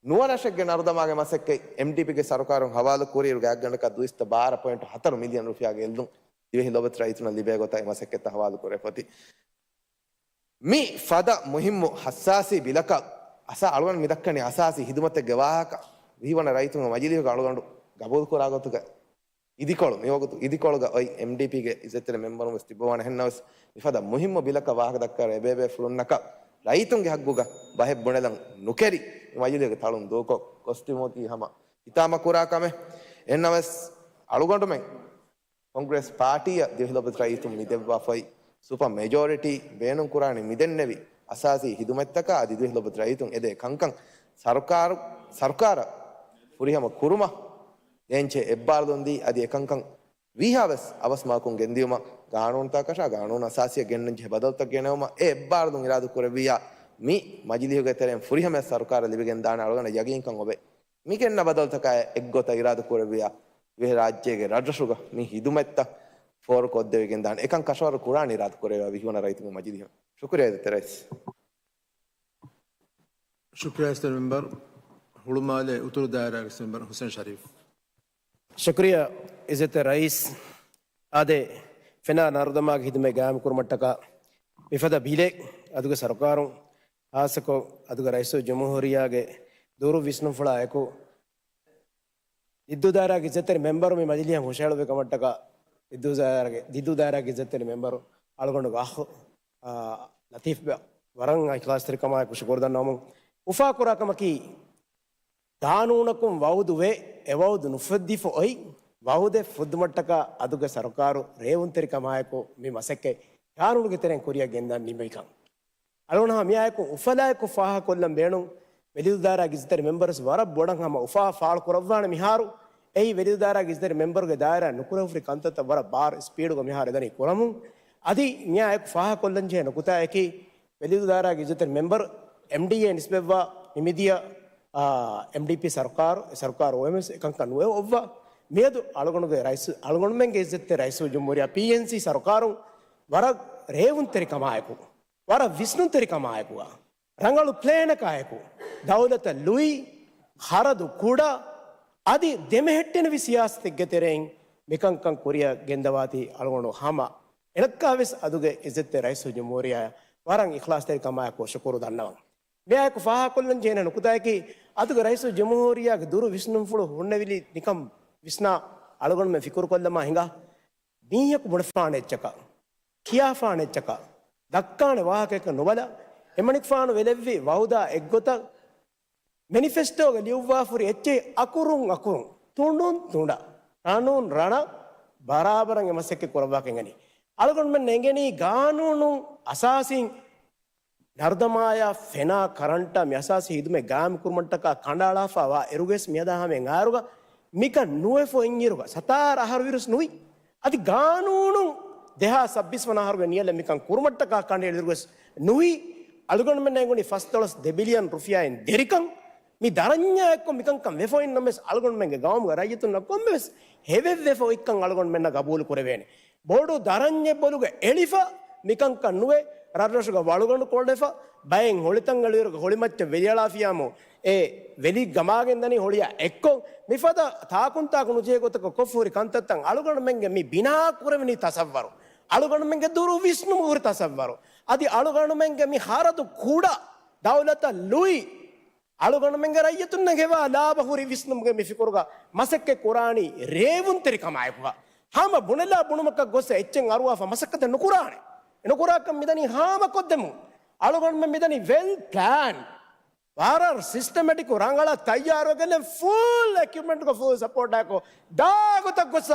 ނުވަ ރަށެއްގެ ނަރުދަމާގެ މަސައްކަތް އެމްޑީޕީގެ ސަރުކާރުން ހަވާލު ކުރިއިރު ގާތްގަނޑަކަށް ދުއިސައްތަ ބާރަ ޕޮއިންޓް ހަތަރު މިލިއަން ރުފިޔާގެ ގެއްލުން ދިވެހި ލޮބުވެތި ރައްޔިތުންނަށް ލިބޭ ގޮތަށް އެ މަސައްކަތްތައް ހަވާލު ކުރެވިފަ އޮތީ. މި ފަދަ މުހިއްމު ހައްސާސީ ބިލަކަށް އަސާ އަޅުގަނޑު މި ދައްކަނީ އަސާސީ ހިދުމަތެއްގެ ވާހަކަ ވިހިވަނަ ރައްޔިތުންގެ މަޖިލީހުގަ އަޅުގަނޑު ގަބޫލުކުރާ ގޮތުގަ އިދިކޮޅު، މިވަގުތު އިދިކޮޅުގަ އޮތް އެމްޑީޕީގެ އިއްޒަތްތެރި މެމްބަރުން ވެސް ތިއްބަވާނެ. އެހެންނަމަވެސް، މިފަދަ މުހިއްމު ބިލަކަށް ވާހަކަ ދައްކާ އެބޭބޭފުޅުންނަކަށް ރައްޔިތުންގެ ހައްގުގަ ބަހެއް ބުނެލަން ނުކެރި، މި މަޖިލީހުގެ ތަޅުން ދޫކޮށް ގޮސްދިއުމަކީ ހަމަ ހިތާމަކުރާ ކަމެއް. އެހެންނަމަވެސް، އަޅުގަނޑުމެން ކޮންގްރެސް ޕާޓީއަށް ދިވެހި ލޮބުވެތި ރައްޔިތުން މި ދެއްވާފައި ސުޕަ މެޖޯރިޓީ ބޭނުންކުރާނީ މި ދެންނެވި އަސާސީ ހިދުމަތްތަކާ އަދި ދިވެހި ލޮބުވެތި ރައްޔިތުން އެދޭ ކަންކަން ސަރުކާރު، ސަރުކާރަށް ފުރިހަމަ ކުރުމަށް ދޭންޗޭ އެއްބާރުލުން ދީ، އަދި އެކަންކަން ވީހާވެސް އަވަސް މަގަކުން ގެންދިއުމަށް ގާނޫނުތަކަށާ ގާނޫނު އަސާސީއަށް ގެންނަންޖެހޭ ބަދަލުތައް ގެނައުމަށް އެ އެއްބާރުލުން އިރާދު ކުރެއްވިއްޔާ، މި މަޖިލީހުގެ ތެރެއިން ފުރިހަމަޔަށް ސަރުކާރަށް ލިބިގެންދާނެ އަޅުގަނޑަށް ޔަގީންކަން އޮވޭ. މި ގެންނަ ބަދަލުތަކާ އެއްގޮތަށް އިރާދު ކުރެއްވިއްޔާ، ދިވެހިރާއްޖޭގެ ރަށްރަށުގަ މި ހިދުމަތްތައް ފޯރުކޮށްދެވިގެންދާނެ. އެކަން ކަށަވަރު ކުރާނީ އިރާދު ކުރެއްވިއްޔާ ވިހިވަނަ ރައްޔިތުންގެ މަޖިލީހަށް. ޝުކުރިއްޔާ އިއްޒަތްތެރި ރައީސް. ޝުކުރިއްޔާ އިއްޒަތްތެރި މެމްބަރު. ހުޅުމާލެ އުތުރު ދާއިރާގެ މެމްބަރު ހުސެން ޝަރީފް. ޝުކުރިއްޔާ އިއްޒަތްތެރި ރައީސް. އާދެ، ފެނާ ނަރުދަމާގެ ހިދުމަތް ގާއިމްކުރުމަށްޓަކާ މިފަދަ ބިލެއް އަދުގެ ސަރުކާރުން، ހާއްސަކޮށް އަދުގެ ރައީސުލްޖުމްހޫރިއްޔާގެ ދުރު ވިސްނުންފުޅާ އެކު، ދިއްދޫ ދާއިރާގެ އިއްޒަތްތެރި މެމްބަރު މި މަޖިލީހަށް ހުށަހެޅުއްވި ކަމަށްޓަކާ، ދިއްދޫ ދާއިރާގެ، ދިއްދޫ ދާއިރާގެ އިއްޒަތްތެރި މެމްބަރު އަޅުގަނޑުގެ އަޚް، އާ، ލަތީފް ބެ ވަރަށް އިޚްލާޞްތެރިކަމާއެކު ޝުކުރު ދަންނަވަމުން، އުފާކުރާ ކަމަކީ، ގާނޫނަކުން ވައުދުވެ، އެ ވައުދު ނުފެއްދިފަ އޮތް، ވައުދެއް ފުއްދުމަށްޓަކާ އަދުގެ ސަރުކާރު ރޭވުންތެރިކަމާއެކު މި މަސައްކަތް ގާނޫނުގެ ތެރެއިން ކުރިއަށް ގެންދާން ނިންމެވިކަން. އަޅުގަނޑު ހަމަ މިއާއެކު އުފަލާއެކު ފާހަގަކޮށްލަން ބޭނުން، ވެލިދޫ ދާއިރާގެ އިއްޒަތްތެރި މެމްބަރުވެސް ވަރަށް ބޮޑަށް ހަމަ އުފާ ފާޅު ކުރައްވާނެ މިހާރު. އެއީ ވެލިދޫ ދާއިރާގެ އިއްޒަތްތެރި މެމްބަރުގެ ދާއިރާ ނުކުރެވިފައި ކަންތައްތައް ވަރަށް ބާރު ސްޕީޑުގަ މިހާރު އެދަނީ ކުރަމުން. އަދި މިއާއެކު ފާހަގަކޮށްލަންޖެހޭ ނުކުތާއަކީ، ވެލިދޫ ދާއިރާގެ އިއްޒަތްތެރި މެމްބަރު އެމްޑީއޭ ނިސްބަތްވާ މި މިދިޔަ، އާ، އެމްޑީޕީ ސަރުކާރު، އެ ސަރުކާރު އޮވެމެސް އެކަންކަން ނުއެއް އޮއްވާ. މިއަދު އަޅުގަނޑުގެ ރައީސް، އަޅުގަނޑުމެންގެ އިއްޒަތްތެރި ރައީސުލްޖުމްހޫރިއްޔާ ޕީއެންސީ ސަރުކާރުން ވަރަށް ރޭވުންތެރިކަމާއެކު، ވަރަށް ވިސްނުންތެރިކަމާއެކު، ރަނގަޅު ޕްލޭނަކާއެކު، ދައުލަތަށް ލުއި، ޚަރަދު ކުޑަ، އަދި ދެމެހެއްޓެނިވި ސިޔާސަތެއްގެ ތެރެއިން މިކަންކަން ކުރިއަށް ގެންދަވާތީ އަޅުގަނޑު ހަމަ އެނައްކާވެސް އަދުގެ އިއްޒަތްތެރި ރައީސުލްޖުމްހޫރިއްޔާއަށް ވަރަށް އިޚްލާޞްތެރިކަމާއެކު ޝުކުރު ދަންނަވަން. މިއާއެކު ފާހަގަކޮށްލަން ޖެހޭނެ ނުކުތާއަކީ، އަދުގެ ރައީސުލްޖުމްހޫރިއްޔާގެ ދުރު ވިސްނުންފުޅު ހުންނެވިލީ ނިކަން ވިސްނާ އަޅުގަނޑުމެން ފިކުރުކޮށްލަމާ ހިނގާ، މީހަކު ބުނެފާނެ އެއްޗަކަށް، ކިޔާފާނެ އެއްޗަކަށް، ދައްކާނެ ވާހަކައަކަށް ނުބަލާ، އެމަނިކުފާނު ވެލެއްވި ވައުދާ އެއްގޮތަށް، މެނިފެސްޓޯގަ ލިޔުއްވާފަހުރި އެއްޗެއް އަކުރުން އަކުރުން، ތުނޑުން ތުނޑަށް، ރަނުން ރަނަށް ބަރާބަރަށް އެ މަސައްކަތް ކުރައްވާކަށް އެނގެނީ. އަޅުގަނޑުމެން އެނގެނީ ގާނޫނު އަސާސީން ނަރުދަމާޔާ ފެނާ ކަރަންޓާ މި އަސާސީ ހިދުމަތް ގާއިމް ކުރުމަށްޓަކާ ކަނޑައަޅާފަ ވާ އިރުގަސް މިއަދާ ހަމަ އަހަރުގަ މިކަން ނުވެފަ އިންއިރުގަ ސަތާރަ އަހަރު ވިރުސް ނުވި. އަދި ގާނޫނުން ދެހާސް ސައްބީސް ވަނަ އަހަރުގެ ނިޔަލަށް މިކަން ކުރުމަށްޓަކާ ކަނޑައެޅިއިރުގަސް ނުވި. އަޅުގަނޑުމެންނަށް އެނގުނީ ފަސްދޮޅަސް ދެ ބިލިއަން ރުފިޔާއިން ދެރިކަން. މި ދަރަންޏާ އެއްކޮށް މިކަންކަން ވެފަ އިންނަމެސް އަޅުގަނޑުމެންގެ ގައުމުގެ ރައްޔިތުންނަށް ކޮންމެވެސް ހެވެއްވެފަ އޮތްކަން އަޅުގަނޑުމެންނަށް ގަބޫލު ކުރެވޭނެ. ބޮޑު ދަރަންޏެއް ބޮލުގަ އެޅިފަ މިކަންކަން ނުވެ، ރަށްރަށުގަ ވަޅުގަނޑު ކޮޅެފަ، ބައެއް ހޮޅިތައް އެޅިއިރުގަ ހޮޅިމައްޗަށް ވެލިއަޅާފިޔާމު، އެ ވެލި ގަމާގެންދަނީ ހޮޅިއާ އެއްކޮށް، މިފަދަ ތާކުންތާކު ނުޖެހޭ ގޮތަކަށް ކޮށްފަ ހުރި ކަންތައްތައް އަޅުގަނޑުމެންގެ މި ބިނާ ކުރެވެނީ ތަސައްވަރު. އަޅުގަނޑުމެންގެ ދުރު ވިސްނުމަށް ހުރި ތަސައްވަރު. އަދި އަޅުގަނޑުމެންގެ މި ޚަރަދު ކުޑަ ދައުލަތަށް ލުއި، އަޅުގަނޑުމެންގެ ރައްޔިތުންނަށް ހެވާ ލާބަ ހުރި ވިސްނުމުގެ މި ފިކުރުގަ މަސައްކަތް ކުރާނީ ރޭވުންތެރިކަމާއެކުގަ. ހަމަ ބުނެލާ ބުނުމަކަށް ގޮސް އެއްޗެއް އަރުވާފަ މަސައްކަތެއް ނުކުރާނެ. ނުކުރާކަށް މިދަނީ ހާމަކޮށްދެމުން. އަޅުގަނޑުމެން މިދަނީ ވެލް ޕްލޭން، ވަރަށް ސިސްޓަމެޓިކު ރަނގަޅަށް ތައްޔާރުވެގެން ފުލް އެކިޕްމަންޓްގަ ފުލް ސަޕޯޓާއެކު ދާ ގޮތަށް ގޮސް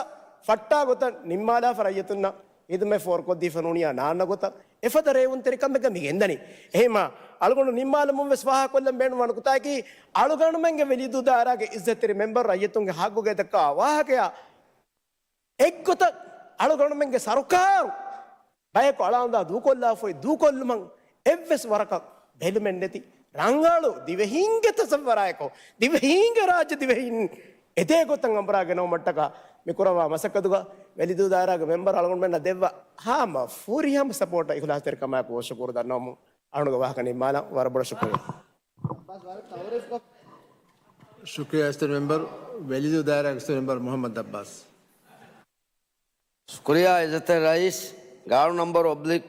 ފައްޓާ ގޮތަށް ނިންމާލާފަ ރައްޔިތުންނަށް ހިދުމަތް ފޯރުކޮށްދީފަ ނޫނިޔާ ނާންނަ ގޮތަށް އެފަދަ ރޭވުންތެރިކަމެއްގަ މި ގެންދަނީ. އެހެންމާ އަޅުގަނޑު ނިންމާލަމުން ވެސް ފާހަގަކޮށްލަން ބޭނުންވާ ނުކުތާއަކީ، އަޅުގަނޑުމެންގެ ވެލިދޫ ދާއިރާގެ އިއްޒަތްތެރި މެމްބަރު ރައްޔިތުންގެ ހައްގުގެ ދައްކާ ވާހަކަޔާ އެއްގޮތަށް އަޅުގަނޑުމެންގެ ސަރުކާރު ބަޔަކު އަޅާންދާ ދޫކޮށްލާފައި ދޫކޮށްލުމަށް އެއްވެސް ވަރަކަށް ބެލުމެއް ނެތި ރަނގަޅު ދިވެހީންގެ ތަސައްވަރާއެކު، ދިވެހީންގެ ރާއްޖެ ދިވެހީން އެދޭ ގޮތަށް އަނބުރާ ގެނައުމަށްޓަކާ މި ކުރައްވާ މަސައްކަތުގަ ވެލިދޫ ދާއިރާގެ މެމްބަރު އަޅުގަނޑުމެންނަށް ދެއްވާ ހަމަ ފުރިހަމަ ސަޕޯޓަށް އިޚްލާޞްތެރިކަމާއެކު ޝުކުރު ދަންނަވަމުން އަޅުގަނޑުގެ ވާހަކަ ނިންމާލަން. ވަރަށް ބޮޑަށް ޝުކުރިއްޔާ. ޝުކުރިއްޔާ އިއްޒަތްތެރި މެމްބަރު، ވެލިދޫ ދާއިރާގެ އިއްޒަތްތެރި މެމްބަރު މުޙައްމަދު އައްބާސް. ޝުކުރިއްޔާ އިއްޒަތްތެރި ރައީސް. ގާނޫނު ނަމްބަރު އޮބްލިކް،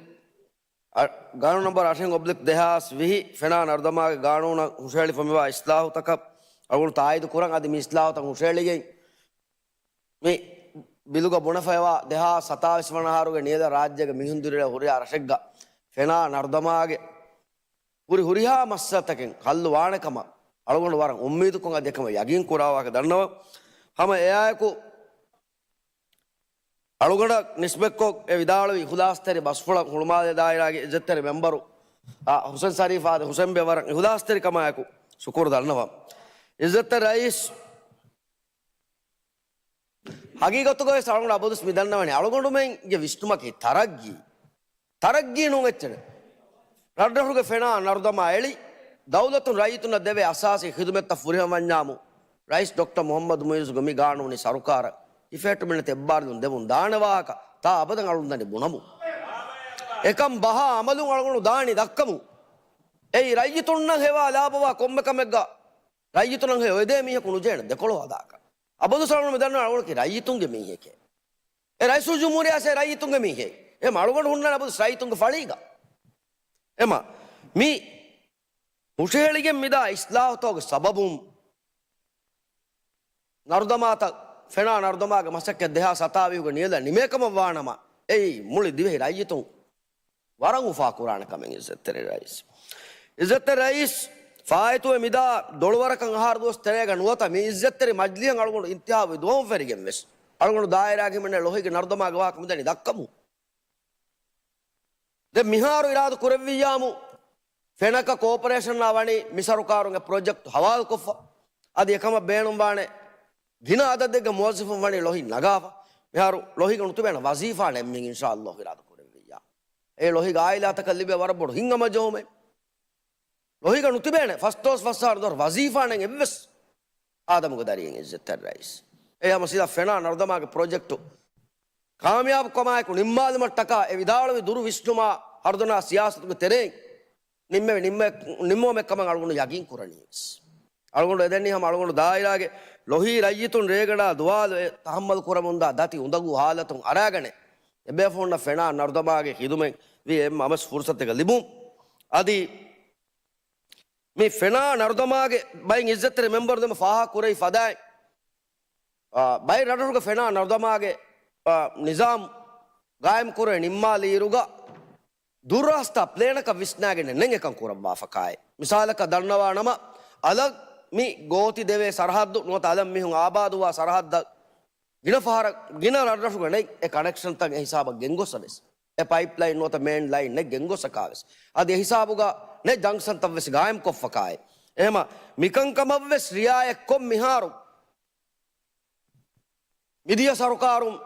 އަ، ގާނޫނު ނަމްބަރު އަށެއް އޮބްލިކް ދެހާސް ވިހި ފެނާ ނަރުދަމާގެ ގާނޫނަށް ހުށަހެޅިފަ މިވާ އިސްލާހުތަކަށް އަޅުގަނޑު ތާއީދު ކުރަން. އަދި މި އިސްލާހުތައް ހުށަހެޅިގެން މި ބިލުގަ ބުނެފައިވާ ދެހާސް ސަތާވީސް ވަނަ އަހަރުގެ ނިޔަލަށް ރާއްޖޭގެ މީހުން ދިރިއުޅޭ ހުރިހާ ރަށެއްގަ ފެނާ ނަރުދަމާގެ ހުރި ހުރިހާ މައްސަލަތަކެއް ހައްލު ވާނެ ކަމަށް އަޅުގަނޑު ވަރަށް އުއްމީދުކޮށް އަދި އެކަމަށް ޔަގީން ކުރާވާކަށް ދަންނަވަން. ހަމަ އެއާއެކު އަޅުގަނޑަށް ނިސްބަތްކޮށް އެ ވިދާޅުވި އިޚުލާޞްތެރި ބަސްފުޅަށް ހުޅުމާލެ ދާއިރާގެ އިއްޒަތްތެރި މެމްބަރު، އާ، ޙުސެން ޝަރީފް އާދެ ޙުސެންބެ ވަރަށް އިޚުލާޞްތެރިކަމާއެކު ޝުކުރު ދަންނަވަން. އިއްޒަތްތެރި ރައީސް، ހަގީގަތުގަ ވެސް އަޅުގަނޑު އަބަދުވެސް މި ދަންނަވަނީ އަޅުގަނޑުމެންގެ ވިސްނުމަކީ ތަރައްގީ. ތަރައްގީ ނޫން އެއްޗެއް. ރަށްރަށުގެ ފެނާ ނަރުދަމާ އެޅި، ދައުލަތުން ރައްޔިތުންނަށް ދެވޭ އަސާސީ ޚިދުމަތްތައް ފުރިހަމަވަންޏާމު، ރައީސް ޑޮކްޓަރ މުޙައްމަދު މުޢިއްޒުގެ މި ގާނޫނީ ސަރުކާރަށް ހިފެހެއްޓުމެއް ނެތި އެއްބާރުލުން ދެމުން ދާނެ ވާހަކަ ތާ އަބަދަށް އަޅުން ދަނީ ބުނަމުން. އެކަން ބަހާ އަމަލުން އަޅުގަނޑު ދާނީ ދައްކަމުން. އެއީ ރައްޔިތުންނަށް ހެވާ ލާބަވާ ކޮންމެ ކަމެއްގަ ރައްޔިތުންނަށް ހެޔޮ އެދޭ މީހަކު ނުޖެހޭނެ ދެކޮޅު ހަދާކަށް. އަބަދު ސަޅުން މި ދަންނަވަނީ އަޅުގަނޑަކީ ރައްޔިތުންގެ މީހެކޭ. އެ ރައީސުލްޖުމްހޫރިއްޔާ އެ ރައްޔިތުންގެ މީހެއް. އެ އަޅުގަނޑު ހުންނަން އަބަދު ރައްޔިތުންގެ ފަޅީގަ. އެމަ މި ހުށަހެޅިގެން މިދާ އިސްލާހުތަކުގެ ސަބަބުން ނަރުދަމާތައް، ފެނާ ނަރުދަމާގެ މަސައްކަތް ދެހާސް ސަތާވީހުގެ ނިޔަލަށް ނިމޭކަމަށް ވާނަމަ، އެއީ މުޅި ދިވެހި ރައްޔިތުން ވަރަށް އުފާ ކުރާނެ ކަމެއް އިއްޒަތްތެރި ރައީސް. އިއްޒަތްތެރި ރައީސް، ފާއިތުވެ މިދާ ދޮޅުވަރަކަށް އަހާރު ދުވަސް ތެރޭގަ ނުވަތަ މި އިއްޒަތްތެރި މަޖިލީހަށް އަޅުގަނޑު އިންތިހާބު ދުވަހުން ފެށިގެން ވެސް އަޅުގަނޑު ދާއިރާގެ ހިމެނޭ ލޮހީގެ ނަރުދަމާގެ ވާހަކަ މިދަނީ ދައްކަމުން. ދެން މިހާރު އިރާދަ ކުރެއްވިއްޔާމު، ފެނަކަ ކޯޕަރޭޝަނާ ވަނީ މި ސަރުކާރުން އެ ޕްރޮޖެކްޓް ހަވާލުކޮށްފަ. އަދި އެކަމަށް ބޭނުންވާނެ ގިނަ އަދަދެއްގެ މުވައްޒަފުން ވަނީ ލޮހިން ނަގާފަ. މިހާރު ލޮހީގަ ނުތިބޭނެ ވަޒީފާ ނެތްމިން އިންޝާﷲ އިރާދަ ކުރެއްވިއްޔާ. އެ ލޮހީގެ އާއިލާތަކަށް ލިބޭ ވަރަށް ބޮޑު ހިތްހަމަޖެހުމެއް. ލޮހީގަ ނުތިބޭނެ ފަސްދޮޅަސް ފަސް އަހަރު ދޮރު ވަޒީފާ ނެތް އެއްވެސް އާދަމުގެ ދަރިއެއް އިއްޒަތްތެރި ރައީސް. އެ ހަމަ ސީދާ ފެނާ ނަރުދަމާގެ ޕްރޮޖެކްޓު ކާމިޔާބުކަމާއެކު ނިންމާލުމަށްޓަކާ އެ ވިދާޅުވި ދުރު ވިސްނުމާ ހަރުދަނާ ސިޔާސަތުގެ ތެރެއިން ނިންމެވި ނިންމެ-، ނިންމުމެއްކަމަށް އަޅުގަނޑު ޔަގީން ކުރަނީ ވެސް. އަޅުގަނޑު އެދެނީ ހަމަ އަޅުގަނޑު ދާއިރާގެ ލޮހީ ރައްޔިތުން ރޭގަނޑާ ދުވާލު އެ ތަހައްމަލު ކުރަމުންދާ ދަތި އުނދަގޫ ހާލަތުން އަރާގަނެ، އެބޭފުޅުންނަށް ފެނާ ނަރުދަމާގެ ޚިދުމަތް ވީ އެއްމަ އަމަސް ފުރުސަތެއްގަ ލިބުން. އަދި މި ފެނާ ނަރުދަމާގެ ބައިން އިއްޒަތްތެރި މެމްބަރު ދެމެ ފާހަގަ ކުރެވި ފަދައިން، އާ، ބައެއް ރަށްރަށުގެ ފެނާ ނަރުދަމާގެ، އާ، ނިޒާމް ގާއިމް ކުރެވި ނިންމާލިއިރުގަ ދުރަސްތާ ޕްލޭނަކަށް ވިސްނާގެން ނެތް އެކަން ކުރައްވާފަކާއެއް. މިސާލަކަށް ދަންނަވާ ނަމަ، އަލަށް މި ގޯތި ދެވޭ ސަރަހައްދު ނުވަތަ އަލަށް މީހުން އާބާދުވާ ސަރަހައްދަށް ގިނަ ފަހަރަށް ގިނަ ރަށްރަށުގަ ނެތް އެ ކަނެކްޝަންތައް އެ ހިސާބަށް ގެންގޮސް ވެސް، އެ ޕައިޕްލައިން ނުވަތަ މޭން ލައިން ނެތް ގެންގޮސް ކާވެސް، އަދި އެ ހިސާބުގަ ނެތް ޖަންކްޝަންތައް ވެސް ގާއިމް ކޮށްފަ ކާއެއް. އެހެމަ މިކަންކަމަށް ވެސް ރިއާޔަތްކޮށް މިހާރު މިދިޔަ ސަރުކާރުން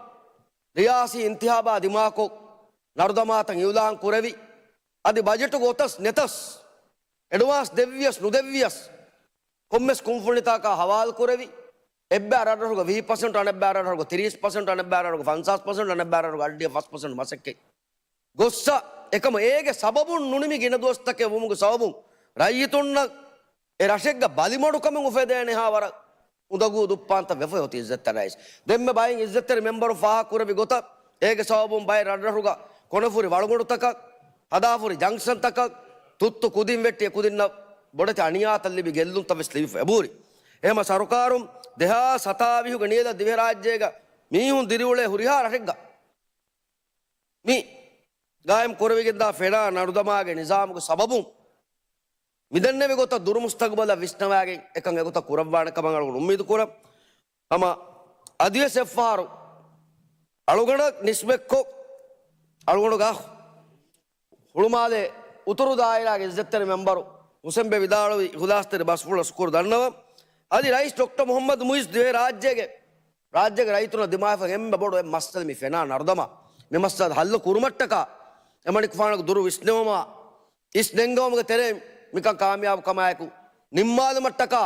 ރިޔާސީ އިންތިހާބާ ދިމާކޮށް، ނަރުދަމާތައް އިއުލާން ކުރެވި، އަދި ބަޖެޓުގަ އޮތަސް ނެތަސް، އެޑްވާންސް ދެއްވިޔަސް ނުދެއްވިޔަސް، ކޮންމެސް ކުންފުނިތަކާ ހަވާލު ކުރެވި، އެއްބައި ރަށްރަށުގަ ވިހި ޕަސެންޓް، އަނެއްބައި ރަށްރަށުގަ ތިރީސް ޕަސެންޓް، އަނެއްބައި ރަށްރަށުގަ ފަންސާސް ޕަސެންޓް، އަނެއްބައި ރަށްރަށުގަ އަށްޑިހަ ފަސް ޕަސެންޓް މަސައްކަތް ގޮއްސަ، އެކަމަ އޭގެ ސަބަބުން ނުނިމި ގިނަ ދުވަސްތަކެއް ވުމުގެ ސަބަބުން ރައްޔިތުންނަށް އެ ރަށެއްގަ ބަލިމަޑުކަމެއް އުފެދޭނެހާ ވަރަށް އުނދަގޫ ދުއްޕާންތައް ވެފަ އޮތީ އިއްޒަތްތެރި ރައީސް. ދެންމެ ބައެއް އިއްޒަތްތެރި މެމްބަރު ފާހަގަ ކުރެއްވި ގޮތަށް، އޭގެ ސަބަބުން ބައެއް ރަށްރަށުގަ ކޮނެފުރި ވަޅުގަނޑުތަކަށް، ހަދާފުރި ޖަންކްޝަންތަކަށް، ތުއްތު ކުދިން ވެއްޓި އެކުދިންނަށް ބޮޑެތި އަނިޔާތައް ލިބި ގެއްލުންތައް ވެސް ލިބިފަ އެބަހުރި. އެހެމަ ސަރުކާރުން ދެހާސް ސަތާވީހުގެ ނިޔަލަށް ދިވެހިރާއްޖޭގަ މީހުން ދިރިއުޅޭ ހުރިހާ ރަށެއްގަ މި ގާއިމް ކުރެވިގެންދާ ފެނާ ނަރުދަމާގެ ނިޒާމުގެ ސަބަބުން މިދެންނެވި ގޮތަށް ދުރު މުސްތަގުބަލަށް ވިސްނަވާގެން އެކަން އެގޮތަށް ކުރައްވާނެ ކަމަށް އަޅުގަނޑު އުއްމީދު ކުރަން. ހަމަ އަދިވެސް އެއްފަހަރު އަޅުގަނޑަށް ނިސްބަތްކޮށް، އަޅުގަނޑުގެ އަޚް ހުޅުމާލޭ އުތުރު ދާއިރާގެ އިއްޒަތްތެރި މެމްބަރު ހުސެންބެ ވިދާޅުވި އިޚުލާޞްތެރި ބަސްފުޅަށް ޝުކުރު ދަންނަވަން. އަދި ރައީސް ޑޮކްޓަރ މުޙައްމަދު މުޢިއްޒު ދިވެހި ރާއްޖޭގެ، ރާއްޖޭގެ ރައްޔިތުންނަށް ދިމާވެފަ އެންމެ ބޮޑު އެއް މައްސަލަ މި ފެނާ ނަރުދަމާ. މި މައްސަލަ ހައްލު ކުރުމަށްޓަކާ އެމަނިކުފާނުގެ ދުރު ވިސްނެވުމާ އިސް ނެންގެވުމުގެ ތެރެއިން މިކަން ކާމިޔާބު ކަމާއެކު ނިންމާލުމަށްޓަކާ